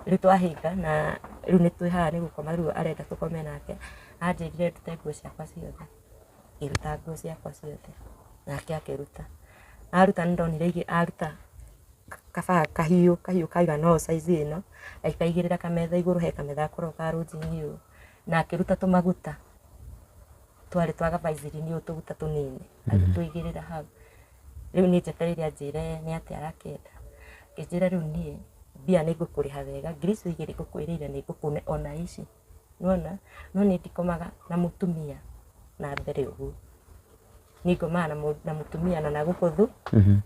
Rĩu twahinga na rĩu nĩ twĩ haha nĩ gũkoma rĩu arenda tũkome nake, anjĩrire ndute nguo ciakwa ciothe, ngĩruta nguo ciakwa ciothe, nake akĩruta. Aruta nĩ ndonire aruta kabaa kahiũ, kahiũ kaigana ũũ size ĩno, agĩkaigĩrĩra kametha igũrũ, he kametha gakoragwo ka rũnjinĩ ũũ, na akĩruta tũmaguta twarĩ twa gabaizirini ũũ tũguta tũnini, agĩtũigĩrĩra hau. Rĩu niĩ njetereire anjĩre nĩ atĩa arakĩenda, akĩnjĩra rĩu niĩ mbia nĩ ngũkũrĩha wega, ngiri icio igĩrĩ ngũkwĩrĩire nĩ ngũkũne ona ici, nĩ wona? No niĩ ndikomaga na mũtumia na mbere ũguo, niĩ ngomaga na mũtumia na nagũkũ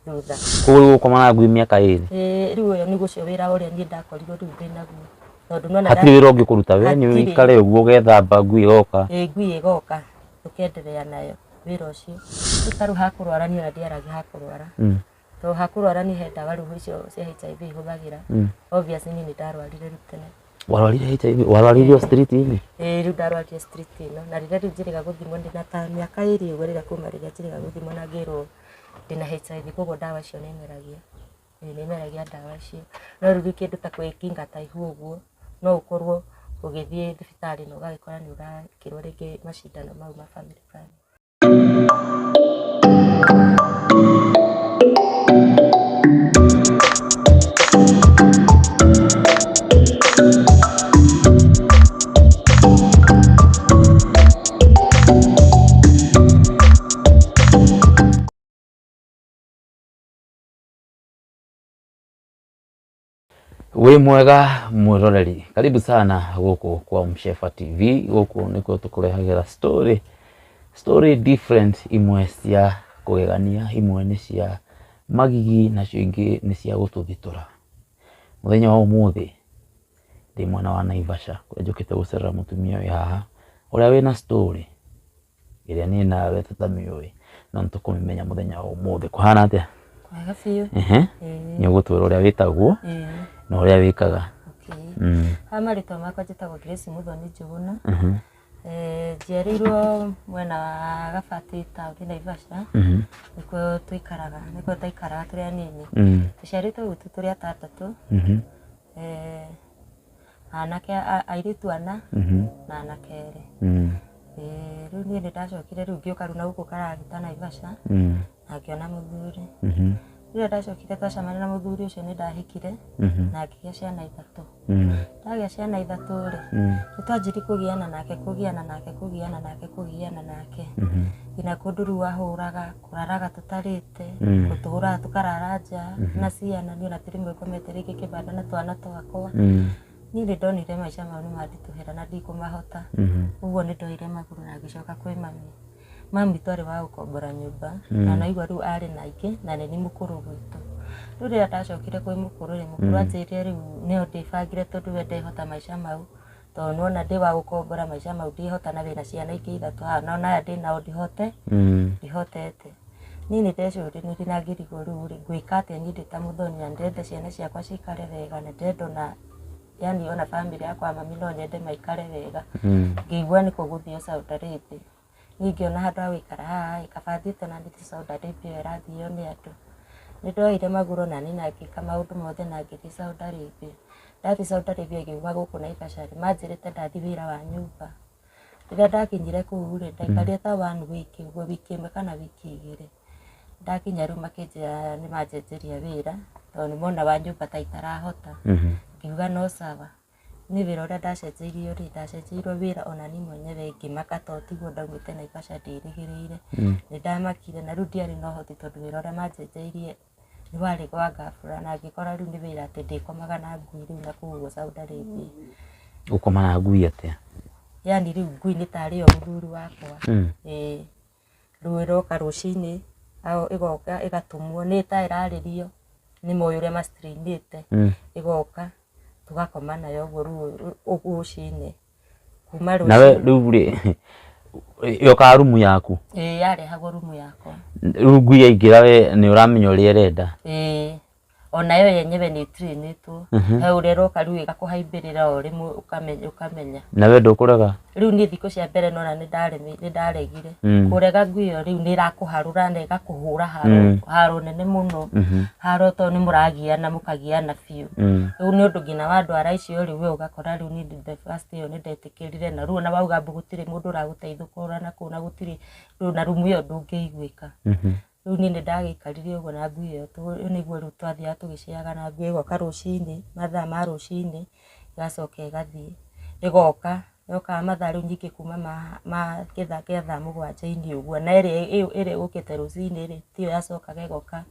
thutha. Koguo rĩu ũgũkoma na ngui mĩaka ĩrĩ? Ĩĩ rĩu ũyũ nĩguo ũcio wĩra ũrĩa niĩ ndakorirwo rĩu ndĩnaguo, tondũ nĩ wona. Hatirĩ wĩra ũngĩ ũkũruta we nĩ ũikare ũguo ũgethamba ngui ĩgoka? Ĩĩ ngui ĩgoka tũkenderea nayo. Wĩra ũcio. Rĩu ta rĩu ha kũrwara niĩ ona ndiaragia ha kũrwara. Tondũ ha kũrwara niĩ he ndawa rĩu icio cia HIV hũthagĩra. Obviously niĩ nĩ ndarwarire rĩu tene. Warwarire HIV? Warwarire o street inĩ? Ĩĩ rĩu ndarwarire street ĩno. Na rĩrĩa rĩu njĩrĩga gũthimwo ndĩna ta mĩaka ĩrĩ ũguo rĩrĩa kuma rĩrĩa njĩrĩga gũthimwo na ngĩrwo ndĩna HIV koguo ndawa icio nĩ meragia. Ĩĩ nĩ meragia ndawa icio. No rĩu kĩndũ ta kwĩkinga ta ihu ũguo, no ũkorwo ũgĩthiĩ thibitarĩ na ũgagĩkora nĩ ũrekĩrwo rĩngĩ macindano mau ma family planning. Wĩ mwega mwĩroreri, karibu sana gũkũ kwa Mshefa TV. Gũkũ nĩkuo tũkũrehagĩra story, story different, imwe cia kũgegania, imwe nĩ cia magigi, nacio ingĩ nĩ cia gũtũthitũra. Mũthenya wa ũmũthĩ ndĩ mwena wa Naivasha kũrĩa njũkĩte gũcerera mũtumia wĩ haha ũrĩa wĩna story ĩrĩa niĩ nawe tũtamĩũĩ no nĩ tũkũmĩmenya mũthenya wa ũmũthĩ. Kũhana atĩa? Kwega biũ. Ehe. Nĩ ũgũtwĩra ũrĩa wĩtagwo na ũrĩa wĩkaga. Okay. Ha marĩtwa makwa njĩtagwo Grace Muthoni Njũgũna. Njiarĩirwo mwena wa Gabati taũni Naivasha. Nĩkuo tũikaraga, nĩkuo twaikaraga tũrĩ anini. Tũciarĩtwo gwitũ tũrĩ atandatũ. Anake airĩtu ana na anake erĩ. Rĩu niĩ nĩ ndacokire rĩu ngĩũka rĩu na gũkũ Karagita Naivasha na ngĩona mũthuri. Rĩrĩa ndacokire twacemania na mũthuri ũcio nĩ ndahikire na ngĩgĩa ciana ithatũ. Ndagĩa ciana ithatũ rĩ, nĩ twanjirie kũgiana nake kũgiana nake kũgiana nake kũgiana nake nginya kũndũ rĩu ahũraga, kũraraga tũtarĩte, gũtũhũraga tũkarara nja na ciana, niĩ ona ti rĩmwe ngomete rĩngĩ kĩbanda na twana twakwa. Niĩ nĩ ndonire maica mau nĩ manditũhĩra na ndikũmahota, ũguo nĩ ndoire magũrũ na ngĩcoka kwĩ mami. Mami witũ arĩ wa gũkombora nyũmba na naigua rĩu arĩ na aingĩ na nĩ niĩ mũkũrũ gwitũ. Rĩu rĩrĩa ndacokire kwĩ mũkũrũ rĩ, mũkũrũ anjĩrire rĩu no ndĩbangĩre tondũ we ndehota maica mau, tondũ nĩwona ndĩ wa gũkombora maica mau ndihota na wĩna ciana ingĩ ithatũ haha na ona aya ndĩnao ndihote, ndihotete. Niĩ nĩ ndecũranirie na ngĩrigwo rĩu rĩ, ngwĩka atĩa niĩ ndĩ ta mũthoni na nĩndĩrenda ciana ciakwa cikare wega na ndĩrenda ona yani ona bamĩrĩ yakwa mami no nyende maikare wega. Ngĩigua nĩ kũgũthiĩ Saudi Arabia. Niĩ ngĩona handũ ha gũikara haha ĩ, kaba thiĩte na nĩthiĩ Saudi Arabia ĩyo ĩrathio nĩ andũ. Nĩ ndoire magũrũ na niĩ na ngĩka maũndũ mothe na ngĩthiĩ Saudi Arabia. Ndathiĩ Saudi Arabia ngiuma gũkũ Naivasha rĩ, manjĩrĩte ndathiĩ wĩra wa nyũmba. Rĩrĩa ndakinyire kũu rĩ, ndaikarire ta one week ũguo, wiki ĩmwe kana wiki igĩrĩ. Ndakinya rĩu makĩnjĩra nĩ manjenjeria wĩra, tondũ nĩ mona wa nyũmba ta itarahota. Ngiuga no sawa. Niĩ wĩra ũrĩa ndacenjeirio rĩ, ndacenjeirio wĩra ona niĩ mwenyewe ngĩmaka tondũ tiguo ndaumĩte Naivasha ndĩrĩgĩrĩire. Nĩ ndamakire na rĩu ndiarĩ na ũhoti tondũ wĩra ũrĩa manjenjeirie nĩ warĩ wa ghafla na ngĩkora rĩu nĩ wĩra atĩ ndĩkomaga na ngui rĩu na kũu ũguo Saudi Arabia. Gũkoma na ngui atĩa? Yani rĩu ngui nĩ tarĩ yo mũthuri wakwa. Ĩĩ. Rĩu ĩroka rũcinĩ, ĩgoka ĩgatũmwo, nĩ ta ĩrarĩrio nĩ moĩ ũrĩa ma strain ĩte, ĩgoka tũgakoma nayo ũguo rĩu rũcinĩ. Kuma rũcinĩ. Nawe rĩu rĩ, yokaga rumu yaku? Ĩĩ yarehagwo rumu yakwa. Rĩu ngui yaingĩra we nĩ ũramenya ũrĩa ĩrenda? Ĩĩ. Onayo yenyewe nĩ ĩtrainĩtwo. He ũrĩa ĩroka rĩu ĩgakũhaimbĩrĩra o rĩmwe ũkamenya ũkamenya. Na we ndũkũrega? Rĩu niĩ thikũ cia mbere nona nĩ ndaregire. Kũrega ngui ĩyo rĩu nĩ ĩrakũharũra na ĩgakũhũra haro, haro nene mũno. Haro tondũ nĩ mũragiana mũkagiana biũ. Rĩu nĩ ũndũ nginya wa ndwara icio rĩ, we ũgakora rĩu niĩ the first ĩyo nĩ ndetĩkĩrire na rĩu ona wauga mbu gũtirĩ mũndũ ũragũteithũka na kũu na gũtirĩ rĩu na rumu ĩyo ndũngĩiguĩka. Rĩu niĩ nĩ ndagĩikarire ũguo na ngui ĩyo nĩguo rĩu twathiaga tũgĩceaga na ngui ĩgoka rũcinĩ, mathaa ma rũcinĩ, ĩgacoka ĩgathiĩ, ĩgoka, yokaga mathaa rĩu nyingĩ kuma ma gĩthaa kĩa thaa mũgwanja-inĩ ũguo, na ĩrĩa ĩrĩa ĩgũkĩte rũcinĩ rĩ, tiyo yacokaga ĩgoka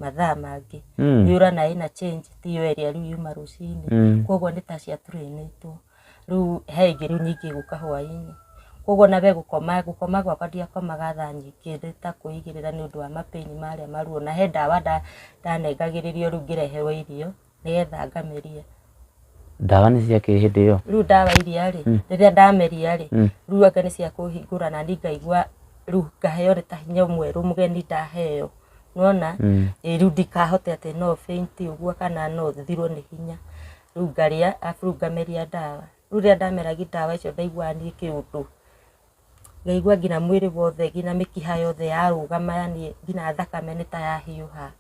mathaa mangĩ. Nĩ ũrona ĩna change, tiyo ĩrĩa rĩu yuma rũcinĩ. Koguo nĩ ta ciatrainĩtwo. Rĩu he ĩngĩ rĩu ningĩ ĩgũka hwaĩ-inĩ. Koguo ona we gũkoma, gũkoma gwakwa ndiakomaga thaa nyingĩ nĩ ta kwĩigĩrĩra nĩ ũndũ wa mapain marĩa maruo. Na he ndawa ndanengagĩrĩrio rĩu ngĩreherwo irio nĩgetha ngameria. Ndawa nĩ cia kĩ hĩndĩ ĩyo? Rĩu ndawa iria rĩ, rĩrĩa ndameria rĩ, rĩu anga nĩ cia kũhingũra na niĩ ngaigua rĩu ngaheo nĩ ta hinya mwerũ mũgeni ndaheo. Nĩwona? Ĩ rĩu ndikahote atĩ no faint ũguo kana no thirwo nĩ hinya. Rĩu ngarĩa arabu rĩu ngameria ndawa. Rĩu rĩrĩa ndameragia ndawa icio ndaiguaga niĩ kĩũndũ. Ngaigua nginya mwĩrĩ wothe nginya mĩkiha yothe yarũgama yani nginya thakame nĩ ta yahiũha.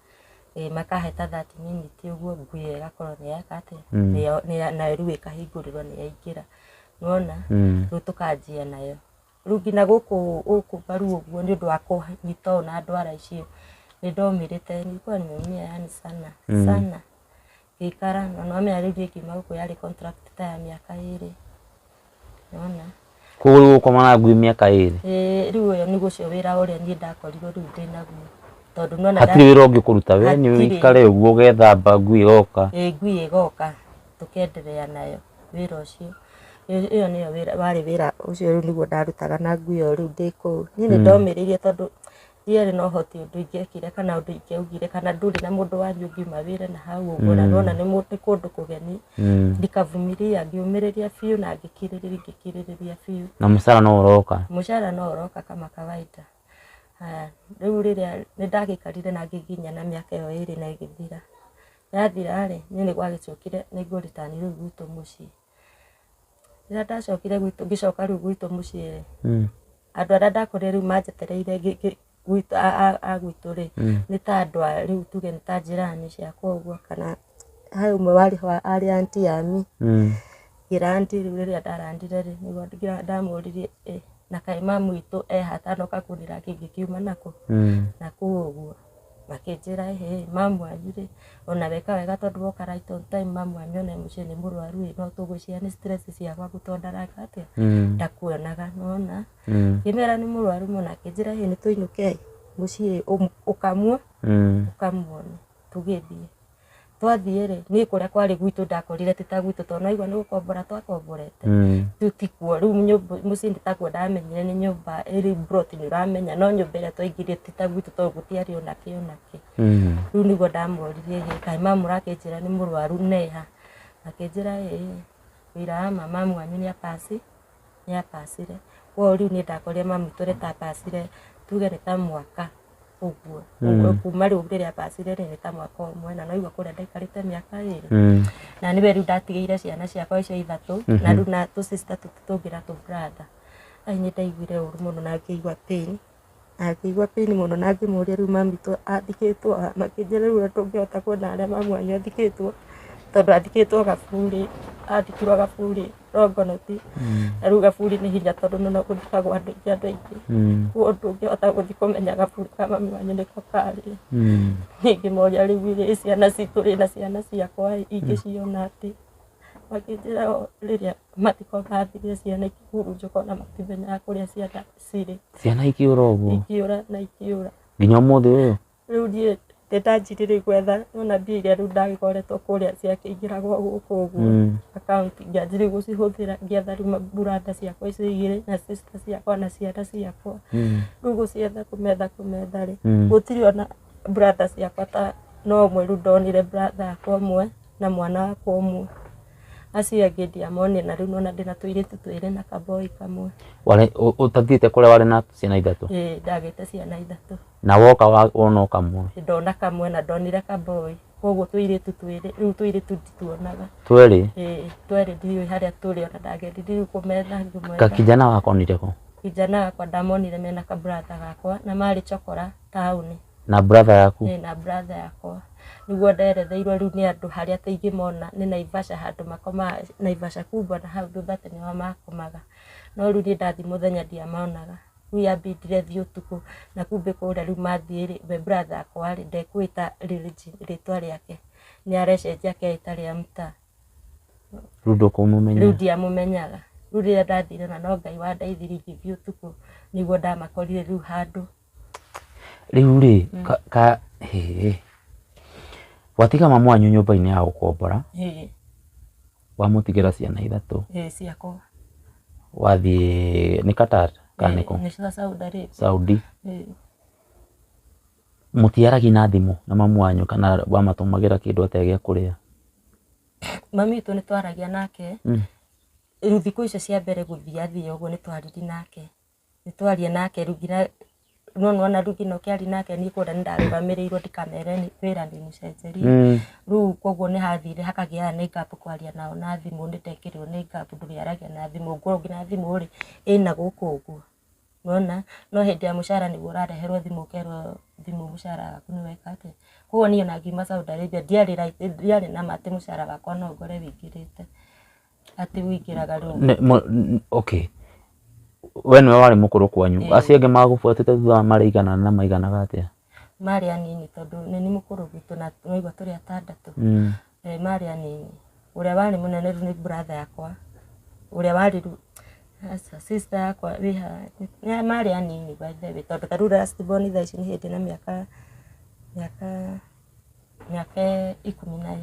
Ĩ makahe ta 30 minutes ũguo ngui ĩyo ĩgakorwo nĩ yeka atĩa, nayo rĩu ĩkahingũrĩrwo nĩ yaingĩra. Nĩwona? Rĩu tũkanjia nayo. Rĩu nginya gũkũ gũkũ mbaru ũguo nĩ ũndũ wa kũnyita ũũ na ndwara icio, nĩ ndomĩrĩte, nilikuwa nimeumia yani sana sana. Ngĩikara na nĩwamenya rĩu niĩ ngiuma gũkũ yarĩ contract ta ya mĩaka ĩrĩ. Nĩwona? Koguo rĩu ũgũkoma na ngui mĩaka ĩrĩ? Ĩĩ rĩu ũyũ nĩguo ũcio wĩra ũrĩa niĩ ndakorirwo rĩu ndĩnaguo. Tondũ nĩwona Hatirĩ wĩra ũngĩ ũkũruta we nĩ ũikare ũguo ũgethamba ngui ĩgoka. Ĩĩ ngui ĩgoka tũkenderea nayo wĩra ũcio. Ĩyo nĩyo wĩra warĩ wĩra ũcio rĩu nĩguo ndarutaga na ngui ĩyo rĩu ndĩ kũu. Niĩ nĩ ndomĩrĩirie tondũ ndiarĩ na ũhoti ũndũ ingĩekire kana ũndũ ingĩaugire kana ndũrĩ na mũndũ wanyu ũngiuma wĩra na hau ũguo na nĩwona nĩ kũndũ kũgeni. Nikavumilia, ngĩũmĩrĩria biũ na ngĩkirĩrĩria ngĩkirĩrĩria biũ. Na mũcara no ũroka? Mũcara no ũroka kama kawaida. Haya, rĩu rĩrĩa nĩ ndagĩikarire na ngĩnginya na mĩaka ĩyo ĩrĩ na ĩgĩthira. Yathira rĩ, niĩ nĩ gwagĩcokire nĩ ngũritani rĩu gwitũ mũciĩ. Rĩrĩa ndacokire gwitũ, ngĩcoka rĩu gwitũ mũciĩ rĩ, andũ arĩa ndakorire rĩu manjetereire gwitũ a gwitũ rĩ, nĩ ta andũ a rĩu tuge nĩ ta njirani ciakwa ũguo, kana he ũmwe warĩ ho arĩ aunty ya mi. Ngĩra aunty rĩu rĩrĩa ndarandire rĩ, nĩguo ndamũririe ĩ, na kaĩ mamu witũ eha atanoka kũnĩra kĩngĩkiuma nakũ? Nakũu ũguo. Makĩnjĩra ĩhĩ, mamu wanyu rĩ, ona weka wega tondũ woka right on time, mamu wanyu ona e mũciĩ nĩ mũrwaru ĩ, no tũgwĩciria nĩ stress cia gwaku tondũ ndareka atĩa, ndakuonaga, nĩwona? Ngĩmera nĩ mũrwaru mũno, akĩnjĩra ĩ nĩ tũinũke mũciĩ ũkamuone, tũgĩthiĩ. Twathiĩ rĩ, niĩ kũrĩa kwarĩ gwitũ ndakorire ti ta gwitũ tondũ nĩwaigua nĩ gũkombora twakomborete. Rĩu ti kuo, rĩu nyũmba mũciĩ nĩ takuo ndamenyire nĩ nyũmba ĩrĩ plot nĩ ũramenya, no nyũmba ĩrĩa twaingĩrire ti ta gwitũ tondũ gũtiarĩ ona kĩ ona kĩ. Rĩu nĩguo ndamoririe ĩ, kaĩ mamu ũrakĩnjĩra nĩ mũrwaru neha? Akĩnjĩra ĩĩ, wĩra wa ma mamu wanyu nĩ apacire. Koguo rĩu niĩ ndakorire mamu witũ nĩ ta apacire tuge nĩ ta mwaka ũguo. Kuma rĩu rĩrĩa apacire rĩ, nĩ ta mwaka ũmwe na no igua kũrĩa ndaikarĩte mĩaka ĩrĩ. Na nĩwe rĩu ndatigĩire ciana ciakwa icio ithatũ na rĩu na tũ sister tũtũ tũngĩ na tũ brother. Ai nĩ ndaiguire ũru mũno na ngĩigua pain. Na ngĩigua pain mũno na ngĩmũria rĩu mami witũ athikĩtwo ha? Makĩnjĩra rĩu ũrĩa tũngĩhota kuona harĩa mamu wanyu athikĩtwo, tondũ athikĩtwo Gaburi, athikirwo Gaburi Longonot. Na rĩu Gaburi nĩ hinya tondũ nĩũrona gũthikagwo andũ aingĩ andũ aingĩ. Koguo ndũngĩhota gũthiĩ kũmenya Gaburi ka mami wanyu nĩko karĩ. Niĩ ngĩmoria rĩu rĩ, ciana citũ rĩ na ciana ciakwa ĩ, ingĩciona atĩ? Makĩnjĩra o rĩrĩa mathiko mathirire ciana ikĩhurunjũka ona matimenyaga kũrĩa ciana cirĩ. Ciana ikĩũra ũguo? Ikĩũra na ikĩũra. Nginya ũmũthĩ ũyũ? Rĩu niĩ nĩ ndanjirie rĩu gwetha nĩwona mbia iria rĩu ndagĩkoretwo kũrĩa ciakĩingĩragwo gũkũ ũguo akaunti, ngĩanjia rĩu gũcihũthĩra ngĩetha rĩu brother ciakwa icio igĩrĩ na sister ciakwa na ciana ciakwa. Rĩu gũcietha kũmetha kũmetha rĩ, gũtirĩ ona brother ciakwa ta no ũmwe rĩu ndonire brother yakwa ũmwe na mwana wakwa ũmwe. Acio angĩ ndiamonire na rĩu nĩwona ndĩna tũirĩtu twĩrĩ na kaboi kamwe. Ũtathiĩte kũrĩa warĩ na ciana ithatũ? Ĩĩ ndagĩte ciana ithatũ. Na woka wona o kamwe? Ndona kamwe na ndonire kaboi. Koguo tũirĩtu twĩrĩ rĩu tũirĩtu ndituonaga. Twerĩ? Ĩĩ, twerĩ ndiũĩ harĩa tũrĩ ona ndageririe rĩu kũmetha ngĩmetha. Kakijana wakonire kũ? Kijana wakwa ndamonire mena ka brother gakwa na marĩ chokora taũni. Na brother yaku? Ĩĩ, na brother yakwa. Nĩguo nderetheirwo rĩu nĩ andũ harĩa atĩ ingĩmona nĩ Naivasha handũ makomaga Naivasha kubwa na hau thutha atĩ nĩho makomaga. No rĩu niĩ ndathiĩ mũthenya ndiamonaga. Rĩu yambindire thiĩ ũtukũ na kumbe kũrĩa rĩu mathiĩ rĩ, we brother yakwa rĩ ndekwĩta rĩtwa rĩake, nĩ arecenjia akeĩta rĩa mtaa. Rĩu ndũkũmũmenya? Rĩu ndiamũmenyaga. Rĩu rĩrĩa ndathire na no Ngai wandeithirie ngĩthiĩ ũtukũ nĩguo ndamakorire rĩu handũ. Rĩu rĩ, ka hĩ, watiga mamu wanyu nyũmba-inĩ ya gũkombora, wamũtigĩra ciana ithatũ, Ĩĩ, ciakwa. Wathiĩ nĩ Qatar kana nĩ kũ? Nĩ cia Saudi Arabia. Saudi. Mũtiaragia na thimũ na mamu wanyu kana wamatũmagĩra kĩndũ atĩa gĩa kũrĩa? Mami witũ nĩ twaragia nake. Rĩu thikũ icio cia mbere gũthiĩ athiĩ ũguo nĩ twaririe nake. Nĩ twaria nake rĩu nginya no nĩwona rĩu nginya ũkĩaria nake niĩ kũrĩa nĩ ndarũgamĩrĩirwo ndikamere wĩra ndĩ mũcenjerie. Rĩu koguo nĩ hathire hakagĩa nĩ gap kwaria nao na thimũ, nĩ ndekĩrirwo nĩ gap ndũrĩaragia na thimũ, ngorwo nginya thimũ rĩ ĩna gũkũ ũguo. Nĩwona? No hĩndĩ ya mũcara nĩguo ũrareherwo thimũ ũkerwo thimũ mũcara waku nĩ weka atĩa. Koguo niĩ ona ngiuma Saudi Arabia ndiarĩ na ma atĩ mũcara wakwa no ngore wĩingĩrĩte. Atĩ wĩingĩraga rĩu. Okay. We nĩwe warĩ mũkũrũ kwanyu. Acio angĩ magũbuatĩte thutha marĩ igana na maiganaga atĩa? Marĩ anini tondũ nĩ niĩ mũkũrũ gwitũ na nĩwaigua tũrĩ atandatũ. Marĩ anini. Ũrĩa warĩ mũnene rĩu nĩ brother yakwa. Ũrĩa warĩ rĩu aca sister yakwa wĩ haha. Marĩ anini by the way tondũ ta rĩu last born thaa ici nĩ hĩndĩ na mĩaka mĩaka 12.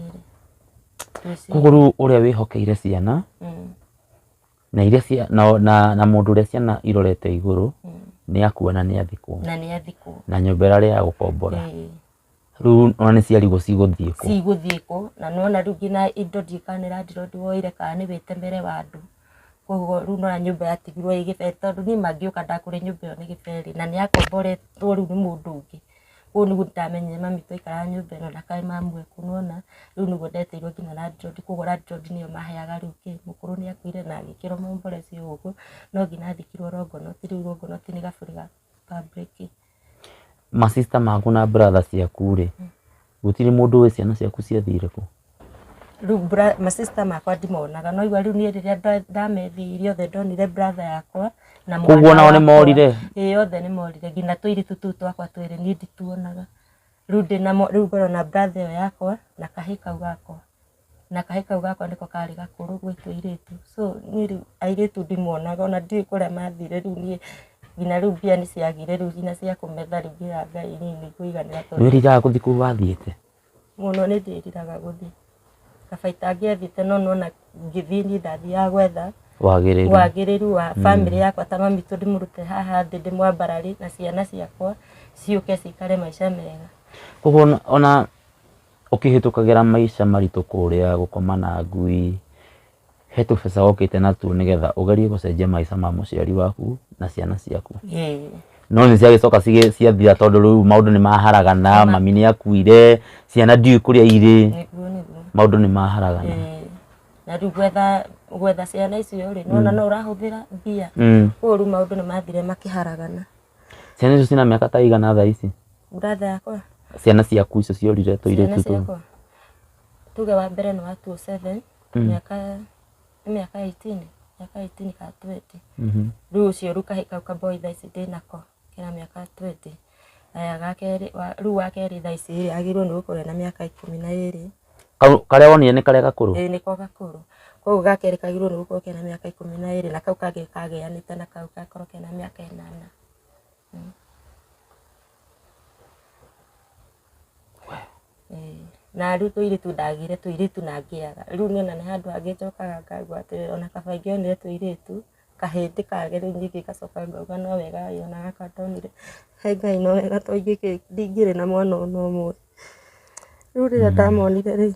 Koguo rĩu ũrĩa wĩhokeire ciana na iria cia na na mũndũ ũrĩa ciana irorete igũrũ nĩ akua na nĩ athikwo. Na nĩ athikwo. Na nyũmba ĩrarĩ ya gũkombora. Rĩu ona nĩ ciarigwo cigũthiĩ kũ? Cigũthiĩ kũ? Na nĩwona rĩu nginya indo ndiũĩ kana nĩ landlord woire kana nĩ wĩtemere wa andũ. Koguo rĩu nĩwona nyũmba yatigirwo ĩ gĩberi tondũ niĩ mangĩũka ndakũrĩ nyũmba ĩyo nĩ gĩberi na nĩ yakomboretwo rĩu nĩ mũndũ ũngĩ. Koguo nĩguo ndamenyire mami twaikaraga nyũmba ĩno na kaĩ mamu eku nĩwona. Rĩu nĩguo ndetĩirwo nginya landlord, koguo landlord nĩyo maheaga rĩu kĩ, mũkũrũ nĩ akuire na agĩkĩrwo momboreci ũguo, no nginya athikirwo Longonot, rĩu Longonot nĩ gaburi ga public. Ma sister maku na brother ciaku rĩ, gũtirĩ mũndũ ũĩ ciana ciaku ciathire kũ? Rĩu ma sister makwa ndimonaga, no igua rĩu niĩ rĩrĩa ndamethire othe ndonire brother yakwa na mwana Koguo nao nĩ morire? Ĩĩ, othe nĩ morire, nginya tũirĩtu tũu twakwa twĩrĩ niĩ ndituonaga. Rĩu ndĩnamo, rĩu ngorwo na brother ĩyo yakwa na kahĩĩ kau gakwa. Na kahĩĩ kau gakwa nĩko karĩ gakũrũ gwĩ tũirĩtu. So niĩ rĩu airĩtu ndimonaga ona ndiũĩ kũrĩa mathire rĩu niĩ nginya rĩu mbia nĩ ciagire rĩu nginya cia kũmetha rĩu ngĩra Ngai niĩ nĩ ngũiganĩra tondũ. Nĩ wĩriraga gũthiĩ kũu wathiĩte? Mũno nĩ ndĩriraga gũthiĩ. Kaba itangĩathiĩte no nĩwona ngĩthiĩ niĩ ndathiaga gwetha wagĩrĩru wagĩrĩru wa family yakwa ta mami tũ ndĩmũrute haha thĩ ndĩmwambarari na ciana ciakwa ciũke cikare maica mega. Koguo ona ũkĩhĩtũkagĩra maica maritũ kũrĩa gũkoma na ngui, he tũbeca wokĩte natuo nĩgetha ũgerie gũcenjia maica ma mũciari waku na ciana ciaku. No nĩ ciagĩcoka ciathira tondũ rĩu maũndũ nĩ maharagana, mami nĩ akuire, ciana ndiũĩ kũrĩa irĩ, maũndũ nĩ maharagana. Na rĩu gwetha ciana icio rĩ, nĩwona no ũrahũthĩra mbia. Koguo rĩu maũndũ nĩ mathire makĩharagana. Ciana icio cina mĩaka ta igana thaa ici? Brother yakwa? Ciana ciaku icio ciorire tũirĩtu Ciana tũu? ciakwa? Tuge wa mbere nĩ wa 27, mĩaka nĩ mĩaka 18, mĩaka 18 kana 20. Rĩu ũcio rĩu kahĩĩ kau ka boy thaa ici ndĩnako kena mĩaka 20. Aya gakerĩ, rĩu wa kerĩ thaa ici rĩ agĩrĩirwo nĩ gũkorwo ena mĩaka 12. Karĩa wonire nĩ karĩa gakũrũ? Ĩĩ nĩko gakũrũ. Koguo ga kerĩ kagĩrĩirwo nĩ gũkorwo kena mĩaka 12 na kau kangĩ kagĩanĩte na kau gakorwo kena mĩaka 8. Na rĩu tũirĩtu ndagĩire tũirĩtu na ngĩaga. Rĩu niĩ ona nĩ handũ hangĩ njokaga ngaigua atĩrĩrĩ ona kaba ingĩonire tũirĩtu kahĩndĩ kage rĩu ningĩ ngacoka ngauga no wega ĩ ona gaka ndonire he Ngai no wega tondũ ndingĩrĩ na mwana ona ũmwe. Rĩu rĩrĩa ndamonire rĩ,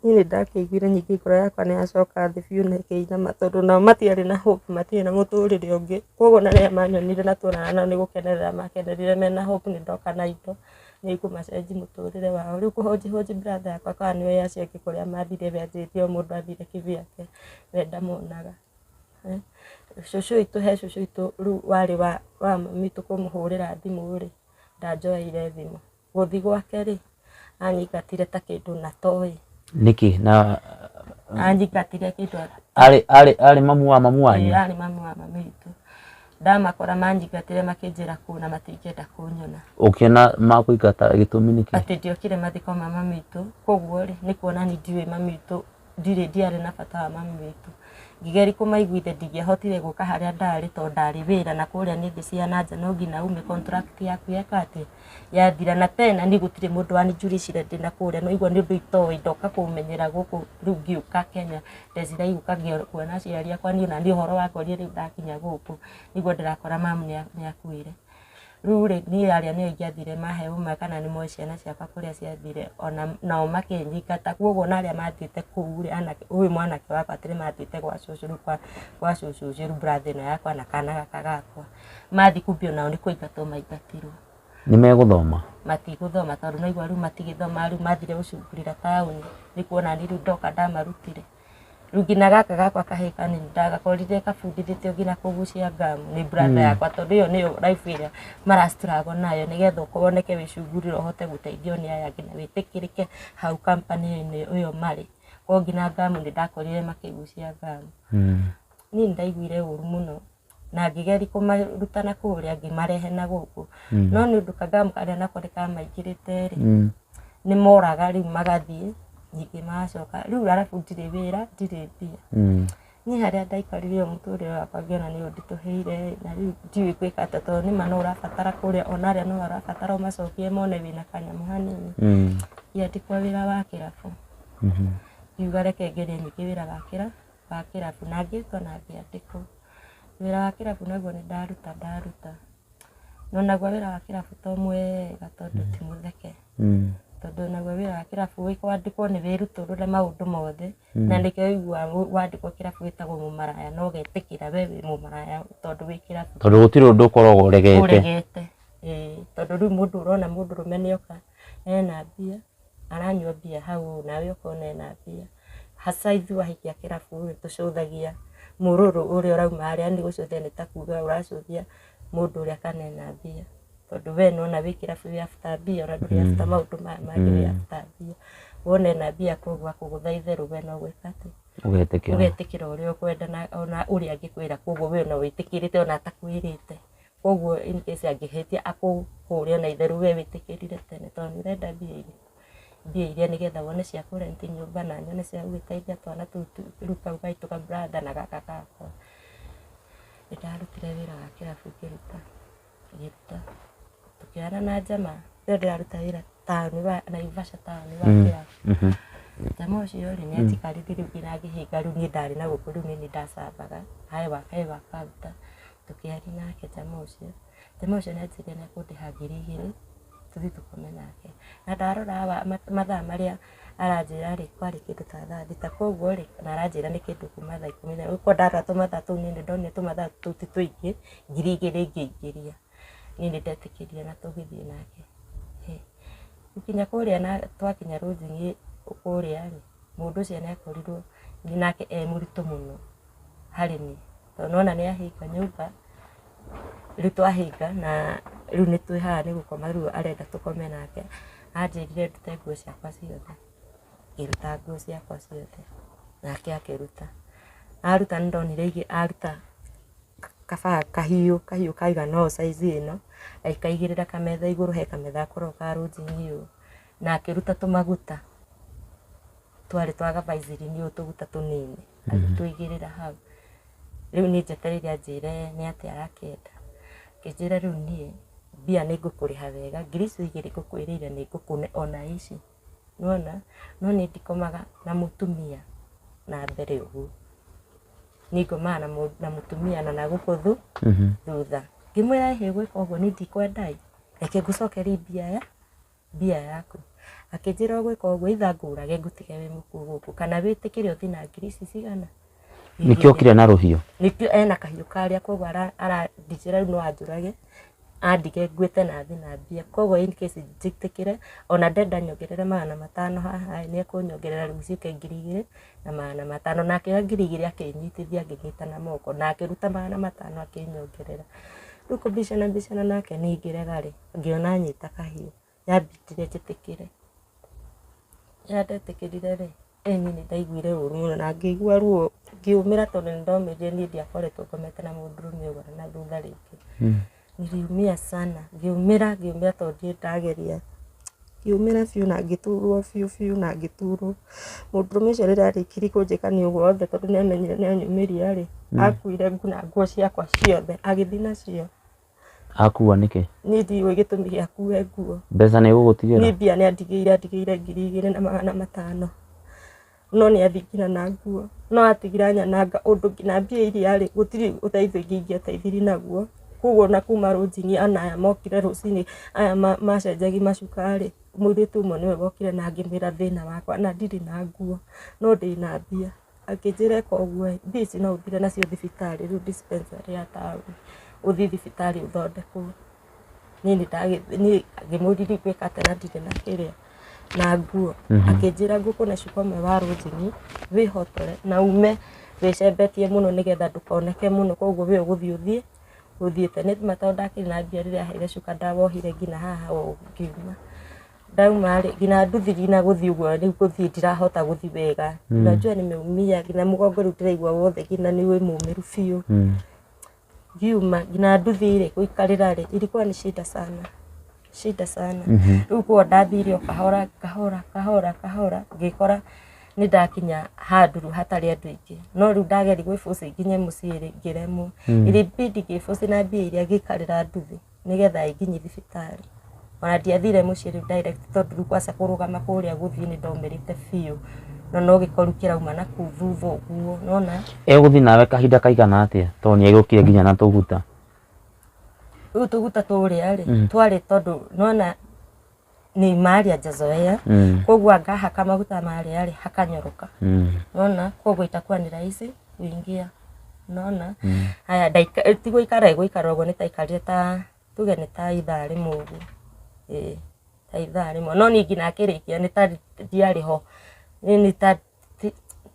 niĩ nĩ ndakĩiguire ningĩ ngoro yakwa nĩ yacoka thĩ biũ na ĩkĩinama tondũ nao matiarĩ na hope, matiarĩ na mũtũrĩre ũngĩ. Koguo ona rĩrĩa manyonire na tuonana nao nĩ gũkenerera makenerire mena hope nĩ ndoka na indo. Nĩ ikũmacenji mũtũrĩre wao. Rĩu kũhũnjihũnji brother yakwa kana nĩoĩ acio angĩ kũrĩa mathire, we anjĩrire o mũndũ athire kĩvyake, we ndamonaga. Cũcũ witũ, he cũcũ witũ rĩu warĩ wa mami witũ kũmũhũrĩra thimũ rĩ, ndanjoeire thimũ. Gũthiĩ gwake rĩ, anyingatire ta kĩndũ na toĩ. Nĩkĩ na Anyingatire kĩndũ arĩ mamu wa mamu wanyu? Arĩ mamu wa mami witũ. Ndamakora manyingatire makĩnjĩra kũu na matingĩenda kũnyona. Ũkĩona makũingata gĩtũmi nĩkĩ? Atĩ ndiokire mathiko ma mami witũ, koguo rĩ, nĩ kuonania ndiũĩ mami witũ, ndirĩ ndiarĩ na bata wa mami witũ. Ngĩgeria kũmaiguithia ndingĩahotire gũka harĩa ndarĩ tondũ ndarĩ wĩra na kũrĩa nĩ thĩ cia na nja no nginya ume contract yaku yeka atĩa yathira. Na tena niĩ gũtirĩ mũndũ wanijuricire ndĩna kũrĩa, no igua nĩ ũndũ itoĩ ndoka kũũmenyera gũkũ rĩu ngĩũka Kenya ndecira gũka kuona aciari akwa niĩ ona niĩ ũhoro wangoria rĩu ndakinya gũkũ nĩguo ndĩrakora mamu nĩ akuire. Rĩu rĩ niĩ arĩa nĩo ingĩathire mahe ũma kana nĩ moĩ ciana ciakwa kũrĩa ciathire ona nao makĩnyingata. Koguo ona arĩa mathiĩte kũu rĩ, anake ũyũ mwanake wakwa atĩ nĩ mathiĩte gwa cũcũ rĩu gwa cũcũ ũcio rĩu brother ĩno yakwa na kana gaka gakwa mathiĩ kumbe onao nĩ kũingatwo maingatirwo. Nĩ megũthoma? Matigũthoma tondũ no igua rĩu matigĩthoma rĩu mathire gũcungurĩra taũni nĩ kuona niĩ rĩu ndoka ndamarutire. Rĩu nginya gaka gakwa kahĩĩ kanini ndagakorire kabundithĩtio nginya kũgucia ngamu nĩ brother yakwa tondũ ĩyo nĩyo life ĩrĩa mara struggle nayo nĩgetha woneke wĩcungurĩre ũhote gũteithio nĩ aya angĩ na wĩtĩkĩrĩke hau company-inĩ ĩyo marĩ. Koguo nginya ngamu nĩ ndakorire makĩgucia ngamu. Niĩ nĩ ndaiguire ũru mũno na ngĩgeria kũmaruta na kũrĩa ngĩmarehe na gũkũ. No nĩ ũndũ kangamu karĩa nako nĩ kamaingĩrĩte rĩ, nĩ moraga rĩu magathiĩ ningĩ magacoka rĩu arabu ndirĩ wĩra ndirĩ mbia. Niĩ harĩa ndaikarire ũyũ mũtũrĩre wakwa ngĩona nĩ ũnditũhĩire na rĩu ndiũĩ gwĩka atĩa tondũ nĩma no ũrabatara kũrĩa ona arĩa no ũrabatara ũmacokie mone wĩna kanyamũ hanini. Ngĩandĩkwo wĩra wa kĩrabu. Ngiuga reke ngerie ningĩ wĩra wa kĩrabu na ngĩtwo na ngĩandĩkwo. Wĩra wa kĩrabu naguo nĩ ndaruta. No naguo wĩra wa kĩrabu to mwega tondũ ti mũtheke. Tondũ naguo wĩra wa kĩrabu wĩkwandĩkwo nĩ wĩrutũrũre maũndũ mothe na nĩkĩo ũiguaga wandĩkwo kĩrabu wĩtagwo mũmaraya na ũgetĩkĩra we wĩ mũmaraya tondũ wĩ kĩrabu. Tondũ gũtirĩ ũndũ ũkoragwo ũregete. Ũregete. Ĩĩ tondũ rĩu mũndũ ũrona mũndũ ũrũme nĩoka ena mbia aranyua mbia hau nawe ũkona ena mbia. Hasa ithuĩ ahikia kĩrabu rĩ tũcũthagia mũrũrũ ũrĩa ũrauma harĩa nĩ gũcũthia nĩ ta kuga ũracũthia mũndũ ũrĩa kana ena mbia. Tondũ we nĩwona wĩ kĩrabu wĩ after mbia ona ndũrĩ after maũndũ maya mangĩ wĩ after mbia. Wona ena mbia koguo akũgũtha itherũ we no gwĩka atĩ Ũgetĩkĩra. Ũgetĩkĩra ũrĩa ũkwenda na ona ũrĩa angĩkwĩra koguo we no wĩtĩkĩrĩte ona atakwĩrĩte. Koguo in case angĩhĩtia akũhũre ona itherũ we wĩtĩkĩrire tene tondũ nĩ ũrenda mbia iria. Mbia iria nĩgetha wone cia kũrenti nyũmba na nyone cia gũgĩteithia twana tũu rĩu kau gaitũ ka brother na gaka gakwa. Nĩ ndarutire wĩra wa kĩrabu ngĩruta ngĩruta tũkĩoyana na njama rĩrĩa ndĩraruta wĩra taũni wa Naivasha taũni wa kĩrabu. Njama ũcio rĩ nĩ anjikarire rĩu nginya ngĩhinga rĩu niĩ ndarĩ na gũkũ rĩu nĩ niĩ ndacambaga he wa counter tũkĩaria nake njama ũcio. Njama ũcio nĩ anjĩrire nĩ ekũndĩha 2000 tũthiĩ tũkome nake. Na ndarora mathaa marĩa aranjĩra rĩ kwarĩ kĩndũ ta thaa thita koguo rĩ na aranjĩra nĩ kĩndũ kuma thaa ikũmi na ĩmwe ndarora tũmathaa tũu niĩ nĩ ndonire tũmathaa tũu ti tũingĩ 2000 ngĩingĩria. Niĩ nĩ ndetĩkĩrire na tũgĩthiĩ nake. Gũkinya kũrĩa na twakinya lodging kũrĩa rĩ mũndũ ũcio nĩ akorirwo nake e mũritũ mũno harĩ niĩ. Tondũ nĩwona nĩ ahinga nyũmba rĩu twahinga na rĩu nĩ twĩ haha nĩ gũkoma rĩu arenda tũkome nake. Anjĩrire ndute nguo ciakwa ciothe. Ngĩruta nguo ciakwa ciothe nake akĩruta. Aruta nĩ ndonire aruta kabaa kahiũ kahiũ kaigana ũũ size ĩno agĩkaigĩrĩra kametha igũrũ he kametha gakoragwo ka lodging ũũ na akĩruta tũmaguta twarĩ twa gavaisirini ũũ tũguta tũnini agĩtũigĩrĩra hau. Rĩu niĩ njetereire anjĩre nĩ atĩa arakĩenda. Akĩnjĩra rĩu niĩ mbia nĩ ngũkũrĩha wega ngiri icio igĩrĩ ngũkwĩrĩire nĩ ngũkũne ona ici. Nĩwona no niĩ ndikomaga na mũtumia na mbere ũguo. Niĩ ngomaga na mũtumia na nagũkũ thutha. Ngĩmwĩra ĩhĩ gwĩka ũguo niĩ ndikwenda ĩ reke ngũcokerie mbia yaku. Akĩnjĩra ũgwĩka ũguo either ngũrage ngũtige wĩ mũkuo gũkũ kana wĩtĩkĩre ũthiĩ na ngiri ici cigana. Nĩkĩo okire na rũhiũ? Nĩkĩo ena kahiũ karĩa koguo arandicĩra rĩu no anjũrage Andige nguĩte na thĩ na mbia. Koguo in case njĩtĩkĩre, ona ndenda nyongerere 500 haha nĩ ekũnyongerera rĩu ciũke 2500. Na akĩoya 2000 akĩnyitithia ngĩnyita na moko, na akĩruta 500 akĩnyongerera. Rĩu kũbicana bicana nake ningĩrega rĩ, ngĩona anyita kahiũ, yambindire njĩtĩkĩre. Rĩrĩa ndetĩkĩrire rĩ, niĩ nĩ ndaiguire ũru mũno na ngĩigua ruo, ngĩũmĩra tondũ nĩ ndomĩrire niĩ ndiakoretwo ngomete na mũndũrũme ũguo na thutha rĩngĩ. Niliumia sana, ngĩũmĩra ngĩũmĩra tondũ ndirĩ ndageria. Ngĩũmĩra biũ na ngĩturwo biũ biũ na ngĩturwo. Mũndũrũme ũcio rĩrĩa arĩkirie kũnjĩka nĩ ũguo wothe tondũ nĩ amenyire nĩ anyumĩria rĩ, akuire nginya nguo ciakwa ciothe agĩthiĩ nacio. Akua nĩkĩ? Niĩ ndiũĩ gĩtũmi gĩa akue nguo. Mbeca nĩ egũgũtigĩra? Niĩ mbia nĩ andigĩire, andigĩire 2500. No nĩ athiĩ nginya na nguo. No atigire anyananga ũndũ nginya mbia iria rĩ, gũtirĩ ũteithio ingĩ ingĩateithirie naguo. Koguo ona kuma rũcinĩ ana aya mokire rũcinĩ, aya macenjagia macuka rĩ, mũirĩtu ũmwe nĩwe wokire na ngĩmwĩra thĩna wakwa na ndirĩ na nguo, no ndĩna mbia. Akĩnjĩra eka ũguo ĩ, mbia ici no ũthire nacio thibitarĩ rĩu dispensary ya taũni, ũthiĩ thibitarĩ ũthondekwo. Niĩ niĩ ngĩmũria rĩu ngwĩka atĩa na ndirĩ na kĩrĩa na nguo. Akĩnjĩra ngũkũne cuka ũmwe wa rũcinĩ, wĩhotore na ume wĩcembetie mũno nĩgetha ndũkoneke mũno, koguo we ũgũthiĩ ũthiĩ ũthiĩte. Nĩ ma tondũ ndakĩrĩ na mbia rĩrĩa aheire cuka ndawohire nginya haha ũũ ngiuma. Ndauma rĩ, nginya nduthi nginya gũthiĩ ũguo rĩu gũthiĩ ndirahota gũthiĩ wega. Unajua nimeumia nginya mũgongo rĩu ndĩraigua wothe nginya nĩ wĩ mũmĩru biũ. Ngiuma nginya nduthi rĩ, gũikarĩra rĩ, ilikuwa ni shida sana, shida sana. Rĩu koguo ndathire o kahora kahora kahora kahora ngĩkora nĩ ndakinya handũ rĩu hatarĩ andũ aingĩ. No rĩu ndageria gwĩbũci nginye mũciĩ rĩ, ngĩremwo. Ilibidi ngĩbũci na mbia iria ngĩikarĩra nduthi nĩgetha ĩnginyie thibitarĩ. Ona ndiathire mũciĩ rĩu direct tondũ rĩu kwaca kũrũgama kũrĩa gũthiĩ nĩ ndomĩrĩte biũ. Na no gĩkoru kĩrauma na kũu thutha ũguo, nĩwona? Egũthiĩ nawe kahinda kaigana atĩa tondũ nĩ egũkire nginya na tũguta? Rĩu tũguta tũrĩa rĩ, twarĩ tondũ nĩwona ni mahali hajazoea. Koguo angahaka maguta marĩa rĩ, hakanyoroka. Unaona? Koguo itakuwa ni rahisi kuingia. Unaona? Haya ti gũikara ĩgũikara ũguo nĩ taikarire ta tuge nĩ ta ithaa rĩmwe ũguo. Ĩĩ ta ithaa rĩmwe. No niĩ nginya akĩrĩkia nĩ ta ndiarĩ ho. Niĩ nĩ ta